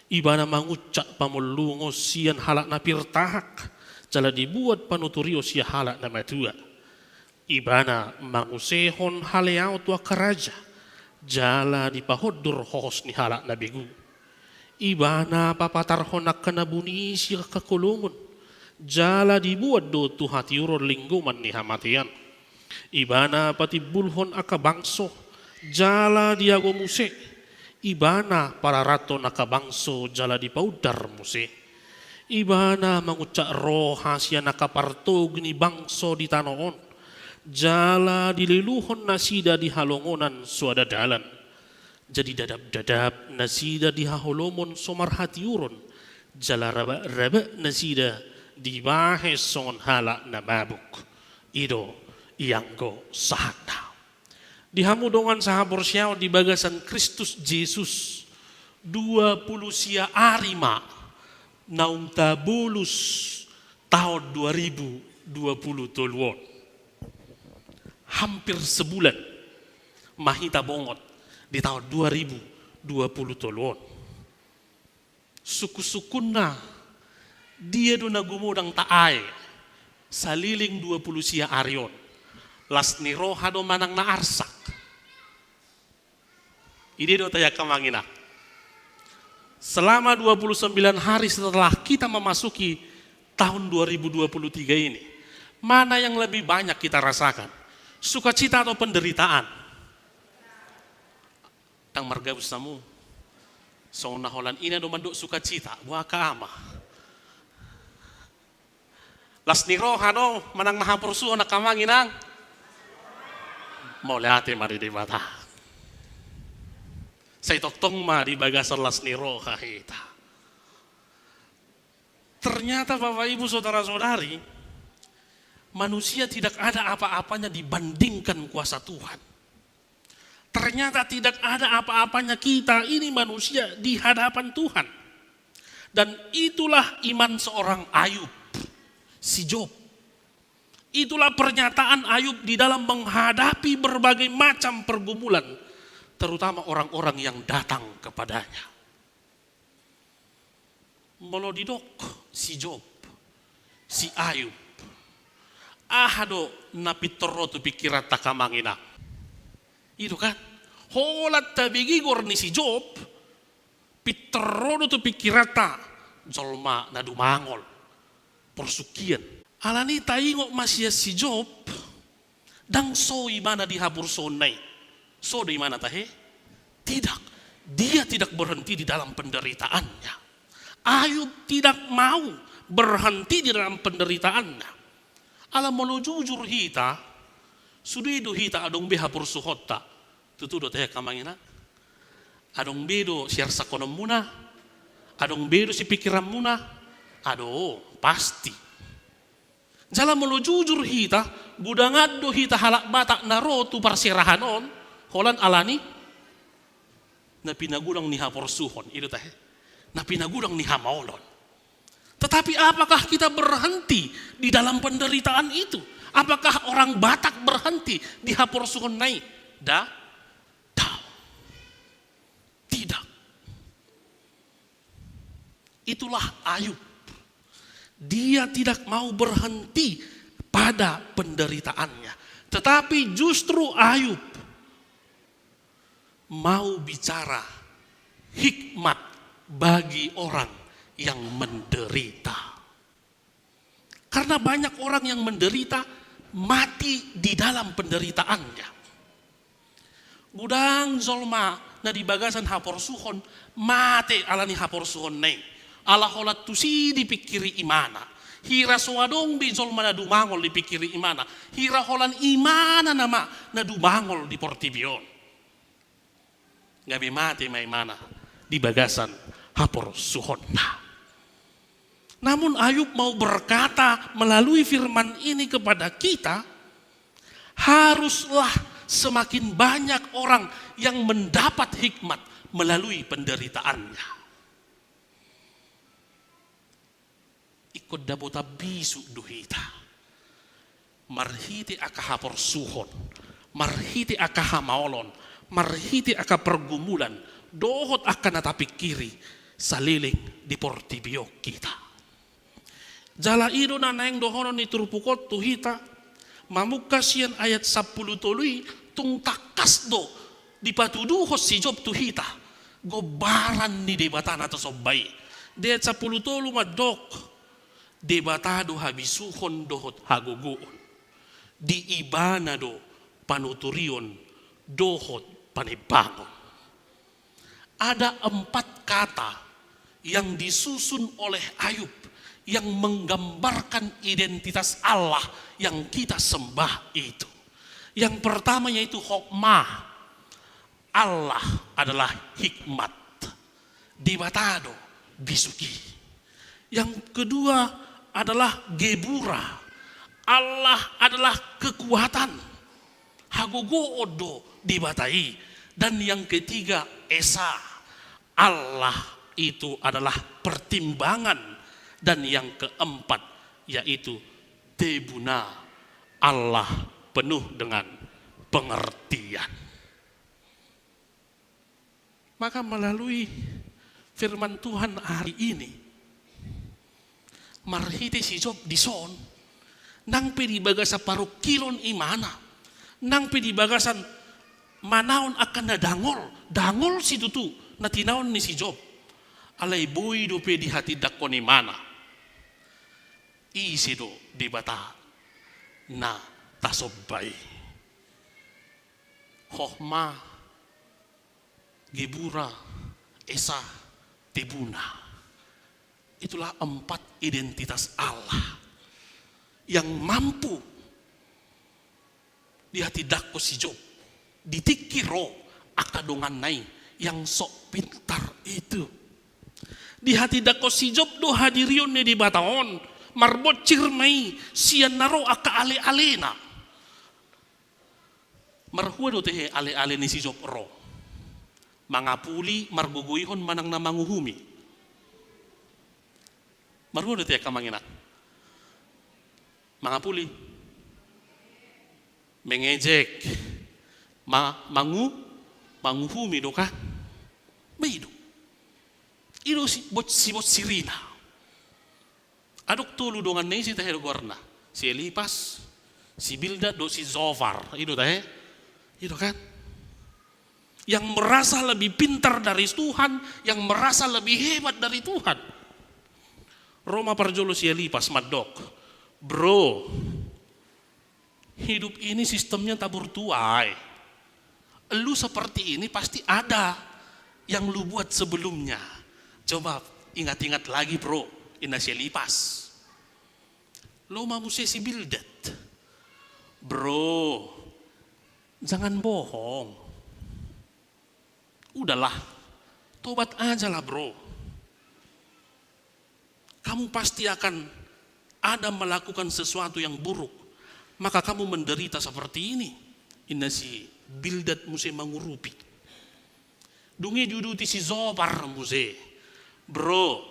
Ibana manguncak pamollungon sian halak na pir tahak, jala dibuat panuturion sian halak na matua. Ibana mangusehon haleaon tu angka raja, jala dipahondur hohos ni halak na begu. Ibana papatarhon angka na buni sian angka holongon, jala dibuat do tu hatiuron linggoman ni hamatean. Ibana patimbulhon angka bangso, jala diago muse. Ibana pararathon angka bangso, jala dipaundar muse. Ibana manguncak roha sian angka partogi ni bangso di tano on, jala dililuhon nasida di halongonan so ada dalan. Jadi dadapdadap nasida di haholomon so marhatiuron, jala rabakrabak nasida dibahen songon halak na mabuk. I do ianggo sahatna. Di hamu dongan sahaporseaon di bagasan Kristus Jesus, dua pulu sia ari ma naung tabolus taon dua ribu dua pulu tolu on. Hampir sebulan ma hita bongot di taon dua ribu dua pulu tolu on. Sungkunsungkunna, dia do na gumodang tahe saleleng dua pulu sia ari on? Las ni roha do manang na arsak? I dia do tahe, angka amang inang. Selama dua puluh sembilan hari setelah kita memasuki tahun dua ribu dua puluh tiga ini, mana yang lebih banyak kita rasakan? Sukacita atau penderitaan? Ndang margabus hamu. Songon na holan ina do mandok sukacita, boha angka ama? Las ni roha do manang na haporsuhon, angka amang inang? Mauliate ma di Debata. Sai tongtong ma di bagasan las ni roha hita. Ternyata, Bapak Ibu, saudara-saudari, manusia tidak ada apa-apanya dibandingkan kuasa Tuhan. Ternyata tidak ada apa-apanya kita ini manusia di hadapan Tuhan. Dan itulah iman seorang Ayub, si Job. Itulah pernyataan Ayub di dalam menghadapi berbagai macam pergumulan, terutama orang-orang yang datang kepadanya. Molo didok si Job, si Ayub, aha do na pintor ro tu pingkiranta, angka amang inang? I do kan? Holan tabege goar ni si Job, pintor ro do tu pingkiranta jolma na dumangol, porsungkian. Alani taingot ma sian si Job, ndang so imana di haporsuhonna i. So do imana tahe? Tidak. Dia tidak berhenti di dalam penderitaannya. Ayub tidak mau berhenti di dalam penderitaannya. Ala molo jujur hita, sude do hita adong be haporsuhonta. Tutu do tahe, angka amang inang? Adong be do siarsahononmuna? Adong be do sipingkiranmuna? Adong, pasti. Jala molo jujur hita, gudangan do hita halak Batak na ro tu parserahan on, holan alani na pinagodang ni haporsuhon, i do tahe? Na pinagodang ni hamaolon. Tetapi apakah kita berhenti di dalam penderitaan itu? Apakah orang Batak berhenti di haporsuhonna i? Nda, nda. Tidak. Itulah Ayub. Dia tidak mau berhenti pada penderitaannya. Tetapi justru Ayub mau bicara hikmat bagi orang yang menderita. Karena banyak orang yang menderita, mati di dalam penderitaannya. Godang jolma na di bagasan haporsuhon, mate alani haporsuhonna i. Ala holan tusi dipingkiri imana. Hira so adong be jolma na dumangol dipingkiri imana. Hira holan imana nama na dumangol di portibi on. Gabe mate ma imana. di bagasan haporsuhonna. Namun Ayub mau berkata melalui firman ini kepada kita, haruslah semakin banyak orang yang mendapat hikmat melalui penderitaannya. Ingkon dapotan bisuk do hita. Marhite angka haporsuhon, marhite angka hamaolon, marhite angka pergumulan, dohot angka na tapingkiri saleleng di portibi on hita. Jala i do na naeng dohonon ni turpuk on tu hita, mamungka sian ayat sampulu tolu i, tung tangkas do dipatuduhon si Job tu hita gombaran ni Debata na tasomba i. Di ayat sampulu tolu mandok, Debata do habisuhon dohot hagogoon. Di Ibana do panuturion dohot panembangon. Ada empat kata yang disusun oleh Ayub yang menggambarkan identitas Allah yang kita sembah itu. Yang pertama yaitu hokmah. Allah adalah hikmat. Debata do bisuk i. Yang kedua adalah gebura. Allah adalah kekuatan. Hagogoon do Debata i. Dan yang ketiga, esa. Allah itu adalah pertimbangan. Dan yang keempat, yaitu tebuna. Allah penuh dengan pengertian. Maka melalui firman Tuhan hari ini, marhite si Job dison, nang pe di bagasan parungkilon ibana, nang pe di bagasan manaon angka na dangol, dangol situtu na tinaon ni si Job. Alai boi dope dihatindangkon ibana, ise do Debata na tasomba i. Hokmah, gebura, esa, tebuna. Itulah empat identitas Allah yang mampu dihatindangkon si Job. Di tingki ro angka donganna i yang sok pintar itu. Dihatindangkon si Job do hadirion ni Debata on, marbonsir ma i sian na ro angka ale-alena. Marhua do tehe ale-ale ni si Job ro? Mangapuli, margogoihon manang na manguhumi? Marhua do tehe angka amang inang? Mangapuli, mengejek, ma-, mangu-, manguhumi do kan? Ba i do. I do si-, bot-, sibonsirina. Adong tolu donganna i, ise tahe do goarna? Si Elipas, si Bildad dohot si Zofar. I do tahe? I do kan? Yang merasa lebih pintar dari Tuhan, yang merasa lebih hebat dari Tuhan. Ro ma parjolo si Elipas mandok, "Bro, hidup ini sistemnya tak bertuai. Lu seperti ini pasti ada yang lu buat sebelumnya. Coba ingat-ingat lagi, bro," ninna si Elipas. Laho ma muse si Bildad, "Bro, jangan bohong. Udahlah, tobat ajalah, bro. Kamu pasti akan ada melakukan sesuatu yang buruk, maka kamu menderita seperti ini," ninna si Bildad muse mangurupi. Dung i diuduti si Zofar muse, "Bro,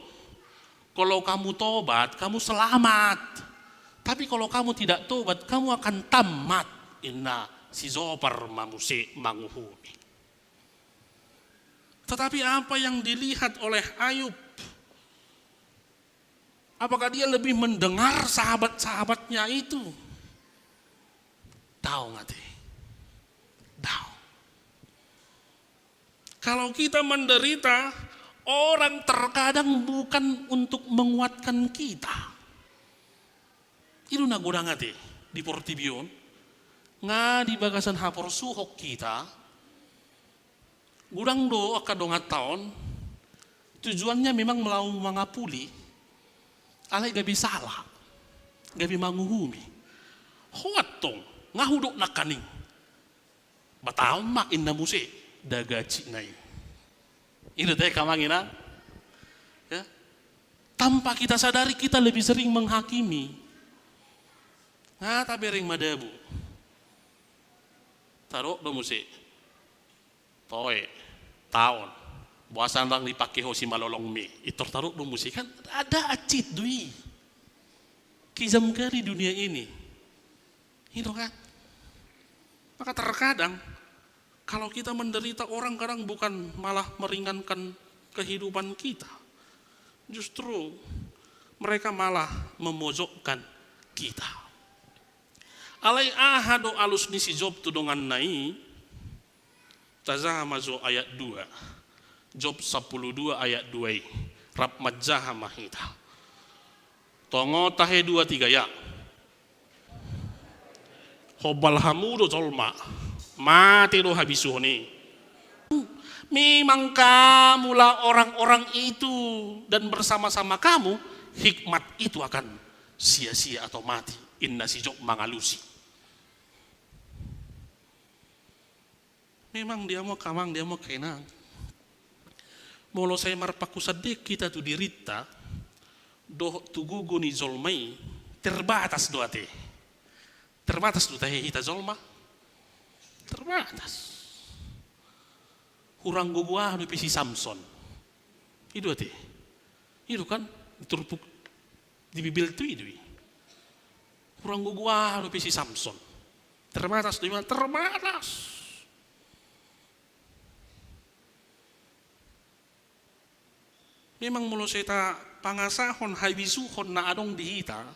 kalau kamu tobat, kamu selamat. Tapi kalau kamu tidak tobat, kamu akan tamat," ninna si Zofar ma muse manguhumi. Tetapi apa yang dilihat oleh Ayub? Apakah dia lebih mendengar sahabat-sahabatnya itu? Daong ate. Daong. Kalau kita menderita, orang terkadang bukan untuk menguatkan kita. I do na godang ate di portibi on, nga di bagasan haporsuhon hita, godang do angka donganta on, tujuannya memang laho mangapuli, alai gabe sala, gabe manguhumi. Ho antong, nga hudok nangkaning. Ba taon ma ninna muse, dagaci na i. Ini teh kamang ina. Ya. Tanpa kita sadari, kita lebih sering menghakimi. Nga tabereng madabu. Tadok do muse. Toe, taon. Boasa ndang dipake ho simalolongmi? Itor tadok do muse, kan ada acit do i. Kejam kali dunia ini. Itu kan. Maka terkadang kalau kita menderita, orang kadang bukan malah meringankan kehidupan kita. Justru mereka malah memojokkan kita. Alai aha do alus ni si Job tu donganna i? Tajaha ma jo ayat dua. Job sampulu dua ayat dua i. Rap manjaha ma hita. Tongon tahe dua tiga ya. Hobal hamu do jolma. Mate do habisuhon i. Memang kamulah orang-orang itu, dan bersama-sama kamu hikmat itu akan sia-sia atau mati. Inna si Job mangalusi. Memang dia mau kamang, dia mau kainang. Molo sai marpangkusan dek hita tu dirinta dohot tu gogo ni jolma i, terbatas do ate. Terbatas do tahe hita jolma. Terbatas. Hurang gogo aha dope si Samson. I do ate. I do kan, di turpuk di Bibel tu i do i. Hurang gogo aha dope si Samson. Terbatas do i, terbatas. Memang molo sai tapangasahon habisuhon na adong di hita,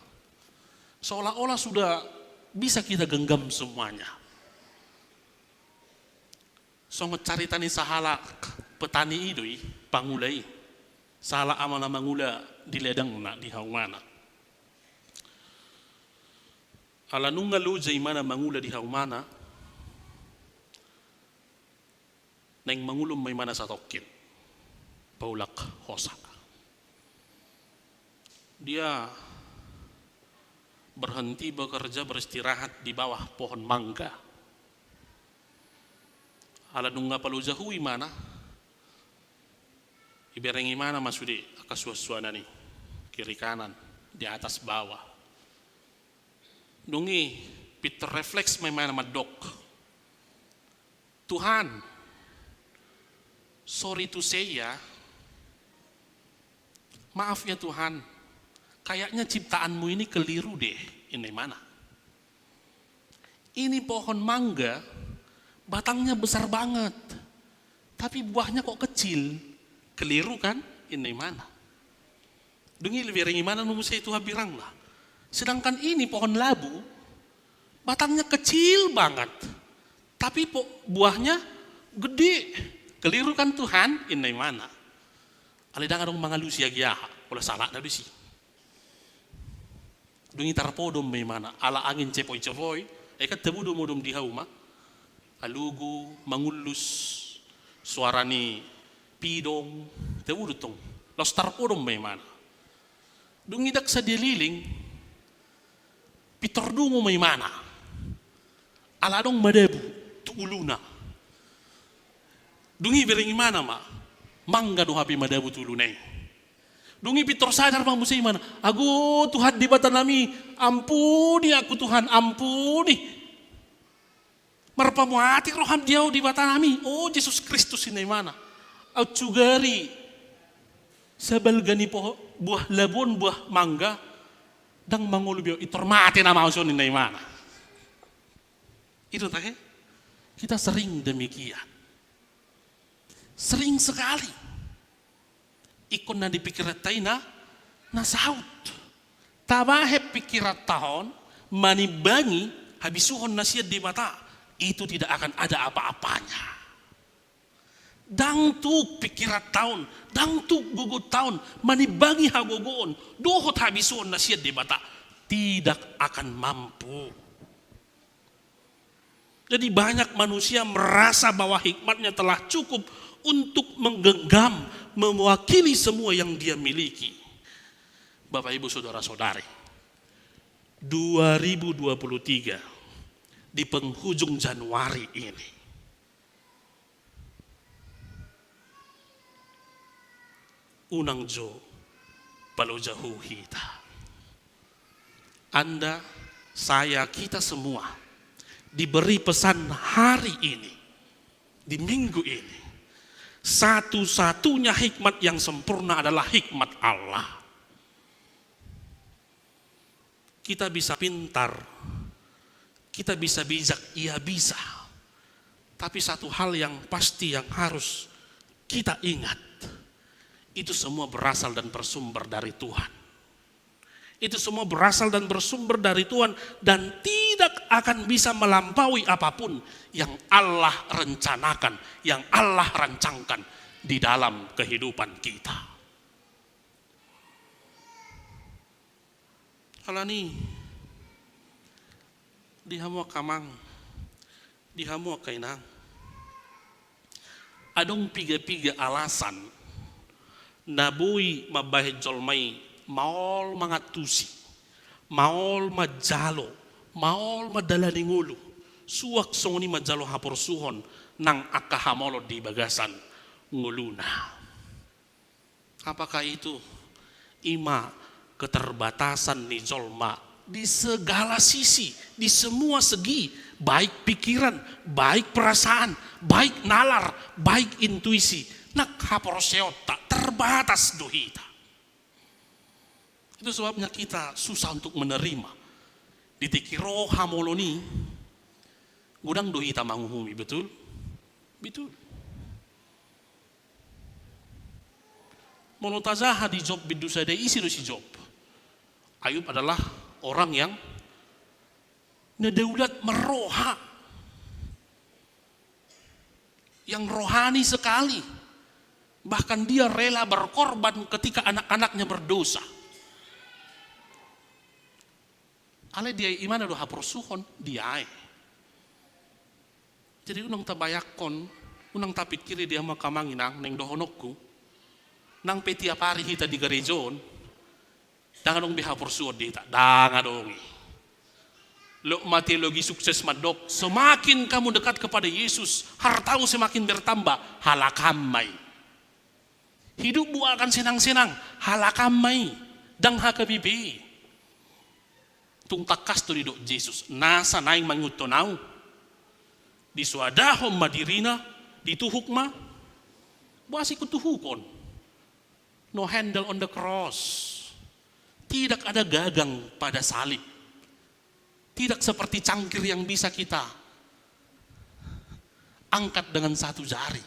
seolah-olah sudah bisa kita genggam semuanya. Songon carita ni sahalak petani i do i, pangula i. Sahalak ama na mangula di ladangna, di haumana. Ala nunga loja imana mangula di haumana, naeng mangulon ma imana satongkin, paulak hosa. Dia berhenti bekerja, beristirahat di bawah pohon mangga. Ala nunga paloja hu imana, ibereng imana ma sude angka suansuanan i, kiri kanan, di atas bawah. Dung i pintor refleks ma imana mandok, "Tuhan, sorry to say ya, maaf ya Tuhan, kayaknya ciptaanmu ini keliru deh," inna imana. "Ini pohon mangga, batangnya besar banget, tapi buahnya kok kecil. Keliru kan?" inna imana. Dung i ibereng imana muse tu hambirangna, "Sedangkan ini pohon labu, batangnya kecil banget, tapi po-, buahnya gede. Keliru kan Tuhan?" inna imana. Alai ndang adong mangalusi agi aha, pola sahalakna do disi. Dung i tarpodom ma imana, ala angin cepoi-cepoi, ai kan tabo do modom di hauma. Alugu, mangullus, suara ni pidong, tabo do tong. Laos tarpodom ma imana. Dung i ndang sadia leleng, pintor dungo ma imana. Ala adong madabu tu uluna. Dung i ibereng imana ma, mangga do hape madabu tu uluna i. Dung i pintor sadar ma muse imana, "Ago Tuhan Debata nami, ampuni aku Tuhan, ampuni. Marpamuati roham di au Debata nami, o Jesus Kristus," inna imana. "Au sugari sabalga ni poho-, buah labu on, buah mangga, ndang mangolu be au, pintor mate nama au son," inna imana. I do tahe, kita sering demikian. Sering sekali. Ingkon na di pikiranta i na, na saut. Tabahen pikiranta on manimbangi habisuhon na sian Debata, itu tidak akan ada apa-apanya. Ndang tuk pikiranta on, ndang tuk gogonta on manimbangi hagogoon dohot habisuhon na sian Debata, tidak akan mampu. Jadi, banyak manusia merasa bahwa hikmatnya telah cukup untuk menggenggam, mewakili semua yang dia miliki. Bapak, Ibu, saudara-saudari, dua ribu dua puluh tiga, di penghujung Januari ini, Unang jo paloja hita. Anda, saya, kita semua diberi pesan hari ini, di minggu ini. Satu-satunya hikmat yang sempurna adalah hikmat Allah. Kita bisa pintar, kita bisa bijak, iya bisa. Tapi satu hal yang pasti yang harus kita ingat, itu semua berasal dan bersumber dari Tuhan. Itu semua berasal dan bersumber dari Tuhan dan tidak akan bisa melampaui apapun yang Allah rencanakan, yang Allah rancangkan di dalam kehidupan kita. Alani, di hamu angka amang, di hamu angka inang, adong piga-piga alasan na boi mambahen jolma i maol mangantusi, maol manjalo, maol mandalani ngolu, suang songon i manjalo haporsuhon nang angka hamaolon di bagasan ngoluna. Apakah itu? Ima keterbatasan ni jolma di segala sisi, di semua segi, baik pikiran, baik perasaan, baik nalar, baik intuisi, nang haporseaonta terbatas do hita. Itu sebabnya kita susah untuk menerima. Di tingki ro hamaolon i, godang do hita manguhumi, betul? Betul. Molo tajaha di Job bindu sada, ise do si Job? Ayub adalah orang yang na daulat marroha, yang rohani sekali. Bahkan dia rela berkorban ketika anak-anaknya berdosa. Alai diae imana do haporsuhon, diae. Jadi unang tabayangkon, unang tapikiri di hamu angka amang inang, naeng dohononku, nang pe tiap ari hita di gareja on, ndang adong be haporsuhon di hita, ndang adong i. Loh, ma teologi sukses mandok, semakin kamu dekat kepada Yesus, hartamu semakin bertambah, halak an ma i. Hidupmu akan senang-senang, halak an ma i, ndang H K B P. Tung tangkas do didok Jesus, nasa naeng mangihuthon ahu, disoadahon ma dirina, dituhuk ma, boasa ingkon tuhukon? No handle on the cross. Tidak ada gagang pada salib. Tidak seperti cangkir yang bisa kita angkat dengan satu jari.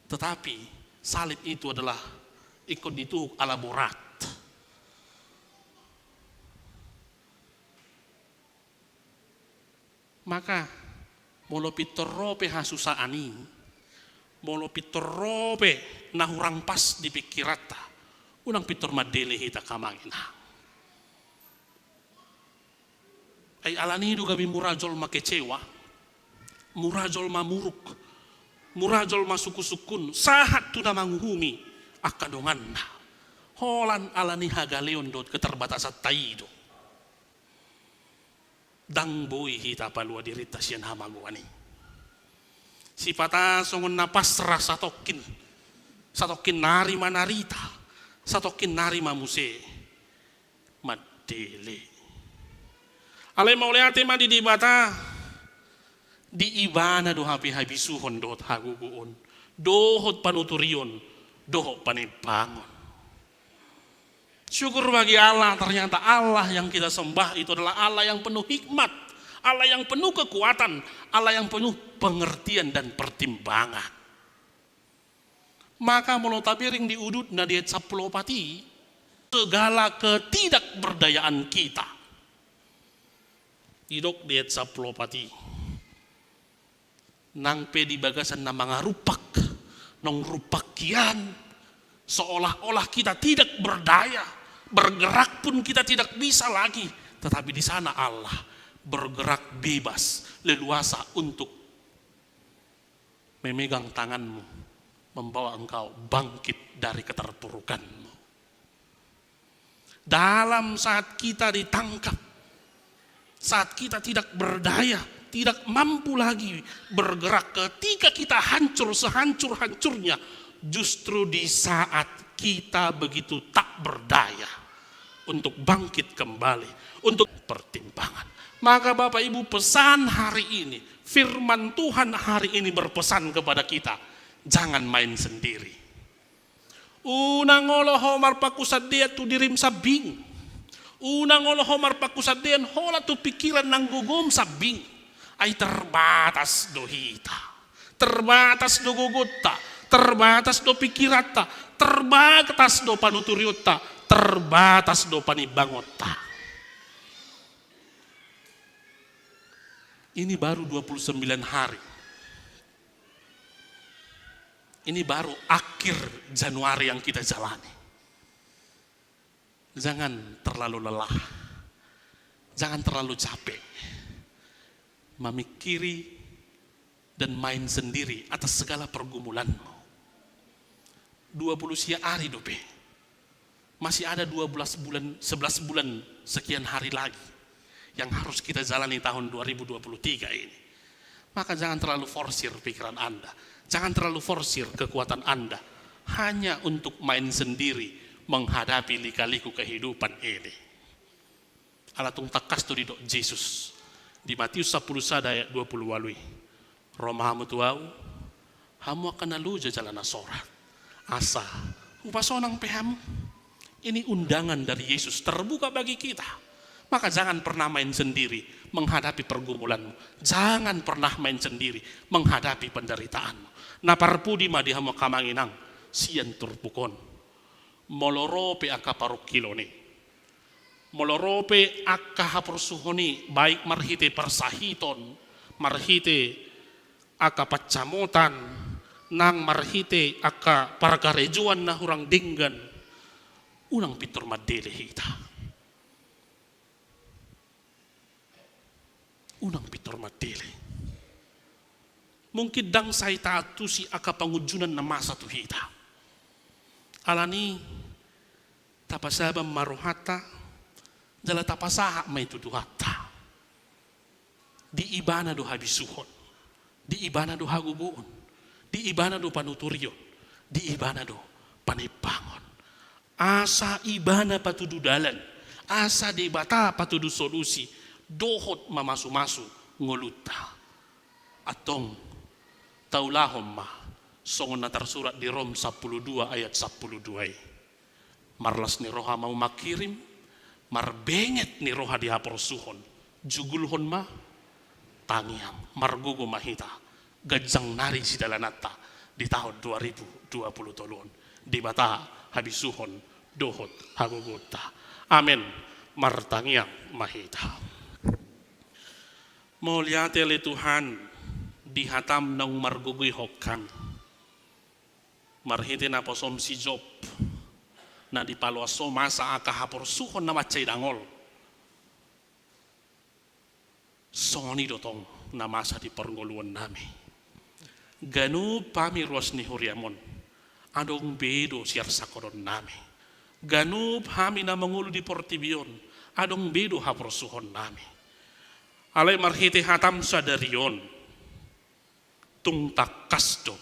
Tetapi salib itu adalah ingkon dituhuk ala borat. Maka molo pintor ro pe hasusaan i, molo pintor ro pe na hurang pas di pikiranta, unang pintor mandele hita angka amang inang. Ai alani i do gabe mura jolma kecewa, mura jolma muruk, mura jolma sungkun-sungkun, sahat tu na manguhumi angka donganna. Holan alani hagaleon dohot keterbatasanta i do. Ndang boi hita palua dirinta sian hamagoan i. Sipata songon na pasrah satongkin, satongkin nari ma narita, satongkin nari ma muse mandele. Alai mauliate ma di Debata, di Ibana do hape habisuhon dohot hagogoon, dohot panuturion, dohot panimbangon. Syukur bagi Allah, ternyata Allah yang kita sembah itu adalah Allah yang penuh hikmat, Allah yang penuh kekuatan, Allah yang penuh pengertian dan pertimbangan. Maka molo tabereng di udutna di ayat sampulu opat i, segala ketidakberdayaan kita. Didok di ayat sampulu opat i. Nang pe di bagasan na mangarumpak, naung rumpak hian, seolah-olah kita tidak berdaya, bergerak pun kita tidak bisa lagi, tetapi di sana Allah bergerak bebas, leluasa untuk memegang tanganmu, membawa engkau bangkit dari keterpurukanmu. Dalam saat kita ditangkap, saat kita tidak berdaya, tidak mampu lagi bergerak, ketika kita hancur sehancur-hancurnya, justru di saat Kita begitu tak berdaya untuk bangkit kembali, untuk pertimbangan. Maka Bapak Ibu, pesan hari ini, firman Tuhan hari ini berpesan kepada kita, jangan main sendiri. Unang olo ho marpangkusandaion tu dirim sambing. Unang olo ho marpangkusandaion holan tu pikiran nang gogom sambing. Ai terbatas do hita. Terbatas do gogonta, terbatas do pikiranta, terbatas do panuturionta, terbatas do panimbangonta. Ini baru dua puluh sembilan hari. Ini baru akhir Januari yang kita jalani. Jangan terlalu lelah. Jangan terlalu capek memikiri dan main sendiri atas segala pergumulanmu. Dua puluh sia ari dope. Masih ada dua belas bulan, sebelas bulan sekian hari lagi yang harus kita jalani tahun dua ribu dua puluh tiga ini. Maka jangan terlalu forsir pikiran Anda. Jangan terlalu forsir kekuatan Anda hanya untuk main sendiri menghadapi lika-liku kehidupan ini. Ala tung tangkas do didok Jesus di Matius sampulu sada ayat dua puluh ualu i, "Ro ma hamu tu Ahu, hamu angka na loja jala na sorat, asa hupasonang pe hamu." Ini undangan dari Yesus terbuka bagi kita. Maka jangan pernah main sendiri menghadapi pergumulanmu. Jangan pernah main sendiri menghadapi penderitaanmu. Na parpudi ma di hamu angka amang inang sian turpuk on. Molo ro pe angka parungkilon i, molo ro pe angka haporsuhon i, baik marhite parsahiton, marhite angka pansamotan, nang marhite angka parkarejoan na hurang denggan, unang pintor mandele hita. Unang pintor mandele. Mungkin ndang sai taantusi angka pangunjunan na masa tu hita. Alani i, tapasaban ma rohanta, jala tapasahat ma i tu Tuhanta. Di Ibana do habisuhon, di Ibana do hagogoon, di Ibana do panuturion, di Ibana do panimbangon. Asa Ibana patudu dalan, asa Debata patudu solusi, dohot mamasumasu ngolunta. Antong, taulahon ma songon na tarsurat di Rom sampulu dua ayat sampulu dua i. Marlas ni roha ma mangkirim, marbenget ni roha di haporsuhon, jugulhon ma tangiang, margogo ma hita, ganjang nari sidalananta di taon dua ribu dua puluh tolu on. Debata habisuhon dohot hagogoonta. Amen. Martangiang ma hita. Mauliate ale Tuhan, di hataM naung margogoihon hami. Marhite naposoM si Job, na dipaloas Ho masa angka haporsuhon na mansai dangol. Songon i do tong na masa di parngoluonnami. Ganup hami ruas ni huriaM on, adong be do siarsangkoonnami. Ganup hami na mangolu di portibi on, adong be do haporsuhonnami. Alai marhite hataM sadari on, tung tangkas do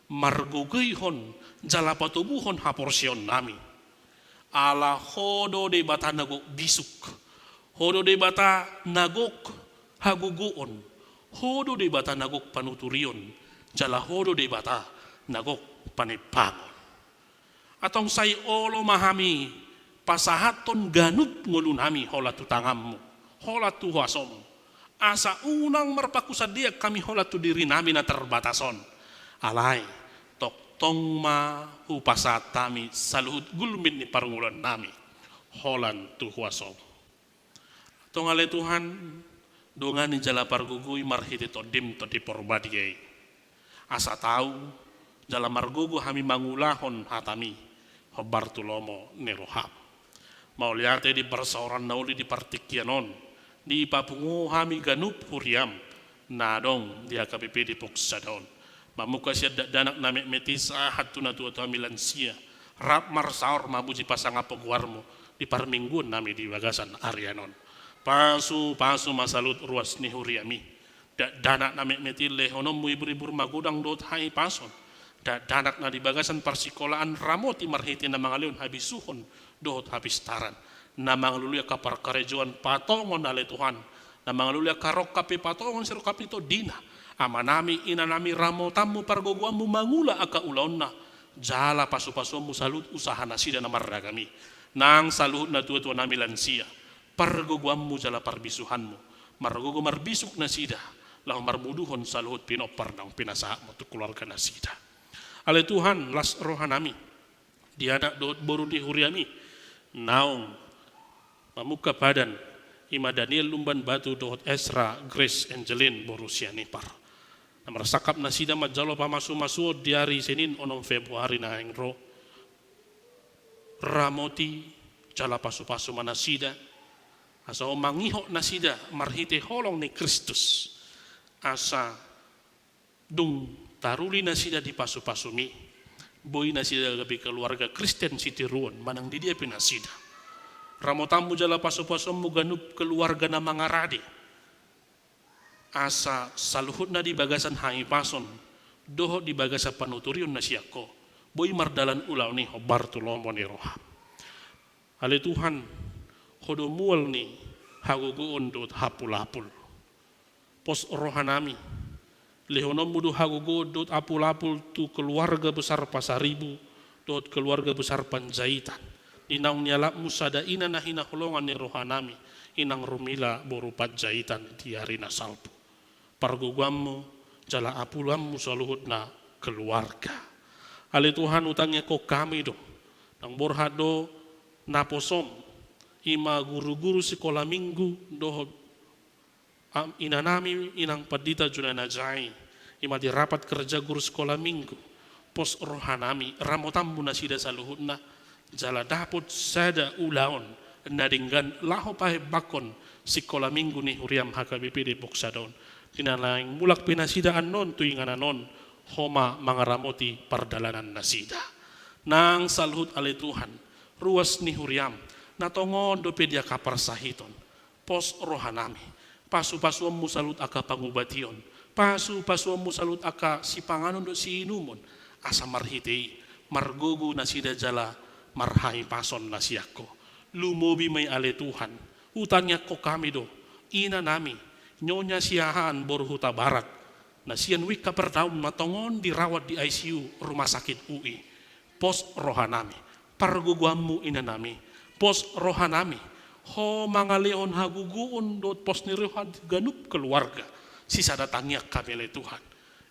margogoihon jala patobuhon haporseaonnami. Ala Ho do Debata na gok bisuk, Ho do Debata na gok hagogoon, Ho do Debata na gok panuturion, jala Ho do Debata na gok panimbangon. Antong sai olo ma hami pasahathon ganup ngolunami holan tu tanganMu, holan tu huasoM. Asa unang marpangkusandaion hami holan tu dirinami na terbatas on. Alai, tongtong ma hupasahat hami saluhut gulmit ni parngoluonnami holan tu huasoM. Antong ale Tuhan, dongani jala pargogoi marhite TondiM, Tondi Porbadia i. Asa tau jala margogo hami mangulahon hataMi, hombar tu lomo ni rohaM. Mauliate di parsaoran na uli di partingkian on, dipapungu hami ganup huriaM, na adong di H K B P Depok Sada on. Mamungka sian dakdanak na metmet i sahat tu natuatua hami lansia, rap marsaor mamuji pasangaphon goarMu di parmingguonnami di bagasan arian on. Pasupasu ma saluhut ruas ni huriaMi. Dakdanak na metmet i lehononMu iburibur magodang dohot hahipason. dakdanak na di bagasan parsikolaan, ramoti marhite na mangalehon habisuhon dohot hapistaran, na mangalului angka parkarejoan, patongon ale Tuhan, na mangalului angka rongkap pe patongon sirongkap ni tondina. Amanami, inanami, ramotanmu, pargogoanmu mangula angka ulaonna, jala pasupasuonmu saluhut usaha nasida na marragam i. Nang saluhut natuatuanami lansia, pargogoanmu jala parbisuhanmu, margogo marbisuk nasida, laho marmuduhon saluhut pinompar naung pinasahatmu tu keluarga nasida. Ale Tuhan, las rohanami di anak dohot boru ni huriami naung mamungka padan, i ma Daniel Lumban Batu dohot Ezra Grace Angelin boru Sianipar, na marsangkap nasida manjalo pamasumasuon di ari Senin onom Februari naeng ro. Ramoti jala pasupasu ma nasida, asa Ho mangihot nasida marhite holong ni Kristus, asa dung taruli nasida di pasupasumi, boi nasida gabe keluarga Kristen sitiruon manang di dia pe nasida. Ramotanmu jala pasupasuonmu ganup keluarga na mangarade, asa saluhutna di bagasan hahipason dohot di bagasan panuturion na sian Ho, boi mardalan ulaon i hombar tu lomo ni roham. Ale Tuhan, Ho do mual ni hagogoon dohot hapulapul. Pos rohanami, lehononmu do hagogoon dohot hapulapul tu keluarga besar Pasaribu dohot keluarga besar Panjaitan, di naung nialapmu sada ina na hinaholongan ni rohanami, Inang Rumila boru Panjaitan, di ari na salpu. Pargogoanmu jala hapulanmu saluhutna keluarga. Ale Tuhan, hutangiangkon hami do, naung borhat do naposom, i ma guru-guru sikola minggu dohot am-, inanami Inang Pandita Juliana Jai, i ma di rapat kerja guru sikola minggu. Pos rohanami, ramotanmu nasida saluhutna, jala dapot sada ulaon na denggan laho pahebakkon sikola minggu ni huriam H K B P Depok Sada on. Di na naeng mulak pe nasida annon tu inganan on, Ho ma mangaramoti pardalanan nasida. Nang saluhut ale Tuhan, ruas ni huriam, na tongon dope di angka parsahiton. Pos rohanami, pasupasuonmu saluhut angka pangubation, pasupasuonmu saluhut angka sipanganon dohot siinumon, asa marhite i margogo nasida jala marhahipason na sian Ho. Lumobi ma i ale Tuhan, hutangiangkon hami do, inanami, Nyonya Siahaan boru Hutabarat, na sian Wik Kapernaum na tongon dirawat di I C U Rumah Sakit U I. Pos rohanami, pargogoanmu inanami, pos rohanami, Ho mangalehon hagogoon dohot pos ni roha di ganup keluarga, sisada tangiang hami ale Tuhan,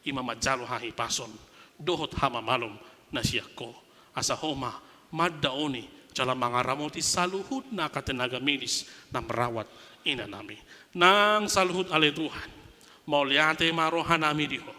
i ma manjalo hahipason dohot hamamalum na sian Ho, asa Ho ma mandaoni jala mangaramoti saluhutna angka tenaga medis na merawat inanami. Nang saluhut ale Tuhan, mauliate ma rohanami di Ho,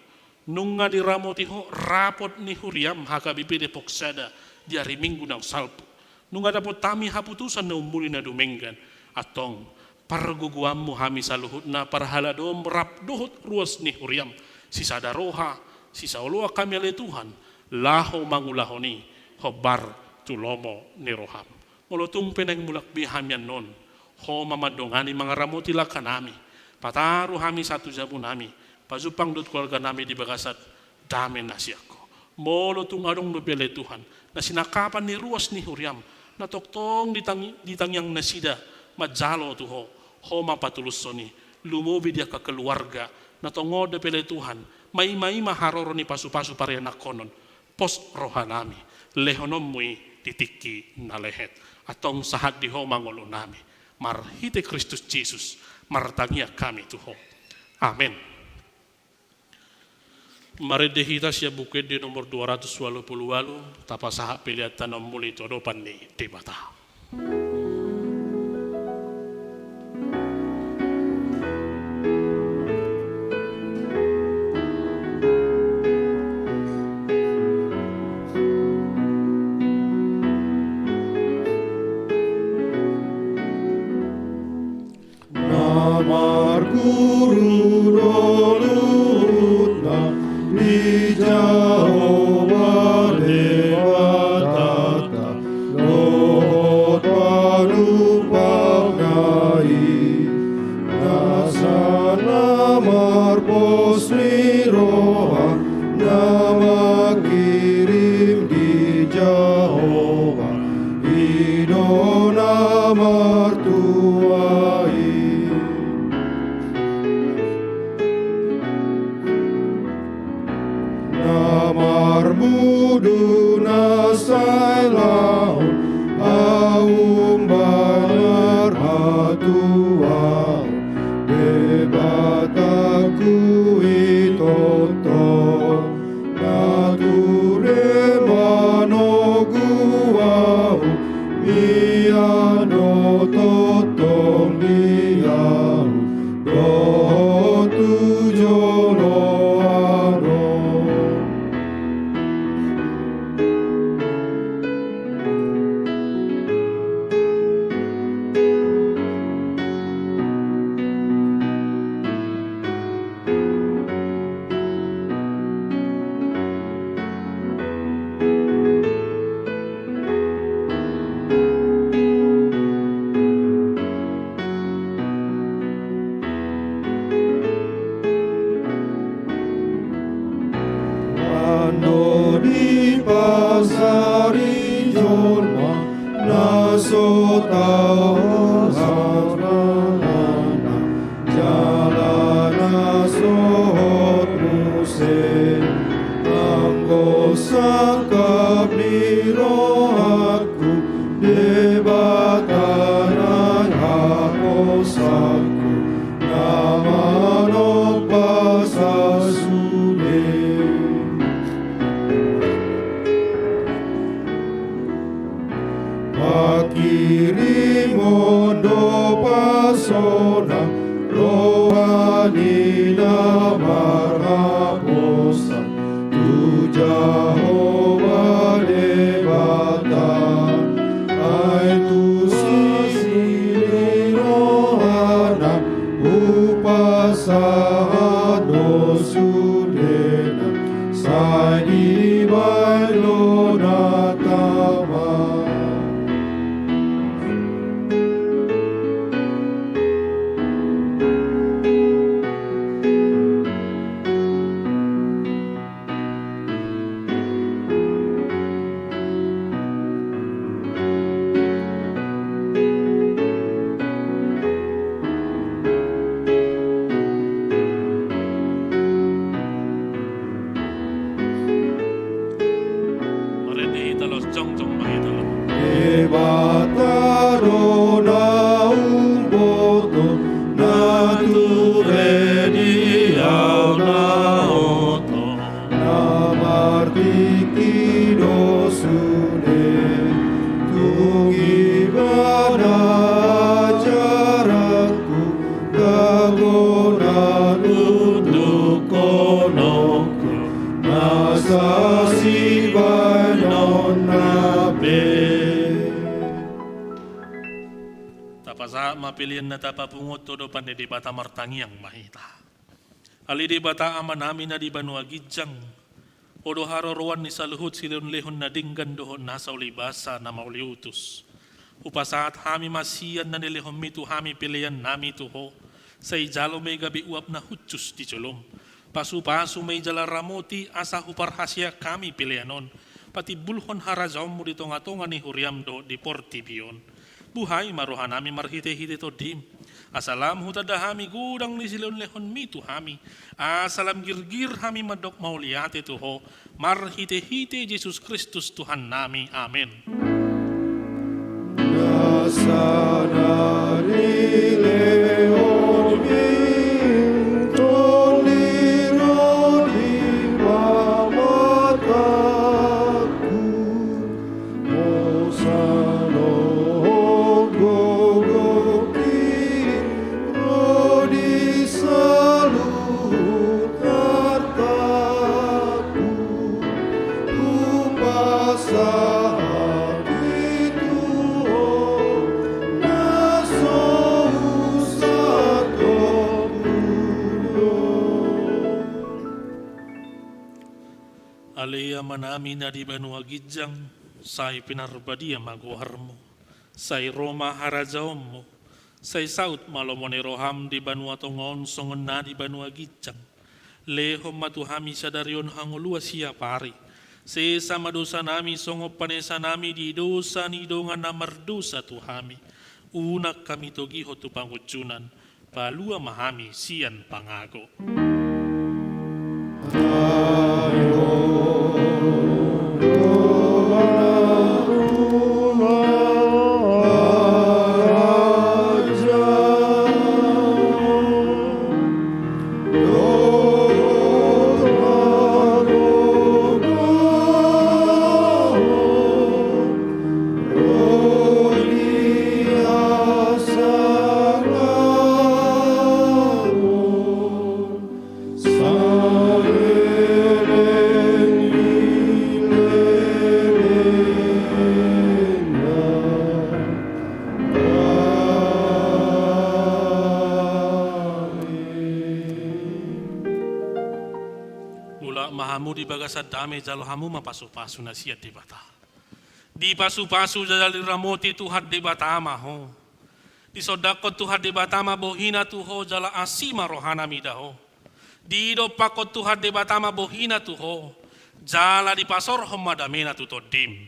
nunga diramoti Ho rapot ni huriam H K B P Depok Sada di ari Minggu naung salpu. Nunga dapot hami haputusan na umuli na dumenggan. Antong, pargogoanmu hami saluhutna parhalado rap dohot ruas ni huriam, sisada roha, sisaoloan hami ale Tuhan, laho mangulahon i hombar tu lomo ni roham. Molo tung pe naeng mulak be hami annon, Ho ma mandongani mangaramoti langkanami, pataru hami sahat tu jabunami, pajumpang dohot keluarganami di bagasan dame na sian Ho. Molo tung adong dope ale Tuhan na sinangkapan ni ruas ni huriam, na tongtong ditangi-, ditangiang nasida manjalo tu Ho, Ho ma patulushon i, lumobi di angka keluarga na tongon dope ale Tuhan maimaima haroro ni pasupasu parianakhonon. Pos rohanami, lehononmu i di tingki na lehet. Antong sahat di Ho ma ngolunami. Marhite Kristus Jesus martangiang hami tu Ho. Amen. Marende hita sian Buku Ende nomor dua ratus ualu pulu ualu, tapasahat pelean ta na umuli tu adopan ni Debata. Na marguru do luhutna di Jahowa Debatanta, dohot panumpangna i, nasa na marpos ni roha, na mangki- Tahu hasrangana jala na sohot muse, anggo sangkap ni rohangku, Debata nang haposanku, na manompa sasude. Pangkirimon do pasonang roha ni na marhaposan tu Jahowa Debata. Ai tusi ni rohana hupasahat do sudena, sai dibahen do na tama. Marende hita laos jongjong ma hita laos. Debata do na umboto, na ture di ahu na oto, na martingki do sude. Tung Ibana ajaranku, tanggo na tundukkononku, na sasibahenonna pe. Tapasahat ma pelean na tapapungu on tu adopan ni Debata, martangiang ma hita. Ale Debata Amanami na di banua ginjang, Ho do haroroan ni saluhut silehonlehon na denggan dohot nasa ulibasa na mauliutus. Hupasahat hami ma sian na nilehonmi tu hami peleannami tu Ho, sai jalo ma i gabe uap na hushus di jolom. Pasupasu ma i jala ramoti asa huparhaseang hami pelean on patimbulhon harajaonmu di tongatonga ni huriam dohot di portibi on. Buhai ma rohanami marhitehite Tondim, asa lam hutanda hami godang ni silehonlehonmi tu hami, asa lam girgir hami mandok mauliate tu Ho, marhitehite Jesus Kristus Tuhannami. Amen. Nasa na nilehonmi Tondim ro di pamatangku, Ale Amanami na di banua ginjang, sai pinarbadia ma goarmu. Sai ro ma harajaonmu. Sai saut ma lomo ni roham di banua tonga on songon na di banua ginjang. Lehon ma tu hami sadari on hangoluan siapari. Sesa ma dosanami songon panesanami di dosa ni dongan na mardosa tu hami. Unang hami togihon tu pangunjunan. Palua ma hami sian pangago. Mulak ma hamu di bagasan dame, jalo hamu ma pasupasu na sian Debata. Dipasupasu jala diramoti Tuhan Debata ma ho. Disondangkon Tuhan Debata ma bohina tu ho jala asi ma rohana mida ho. Didompakkon Tuhan Debata ma bohina tu ho jala dipasorhon ma damena tu tondim.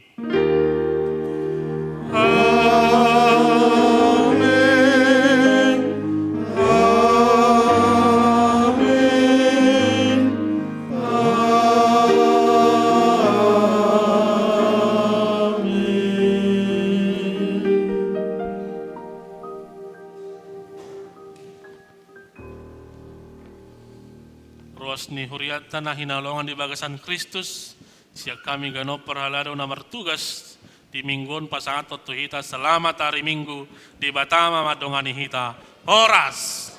Ni hurianta na hinaholongan di bagasan Kristus, sian hami ganup parhalado na martugas di minggu on pasahathon tu hita selamat hari Minggu, Debata ma mandongani hita. Horas.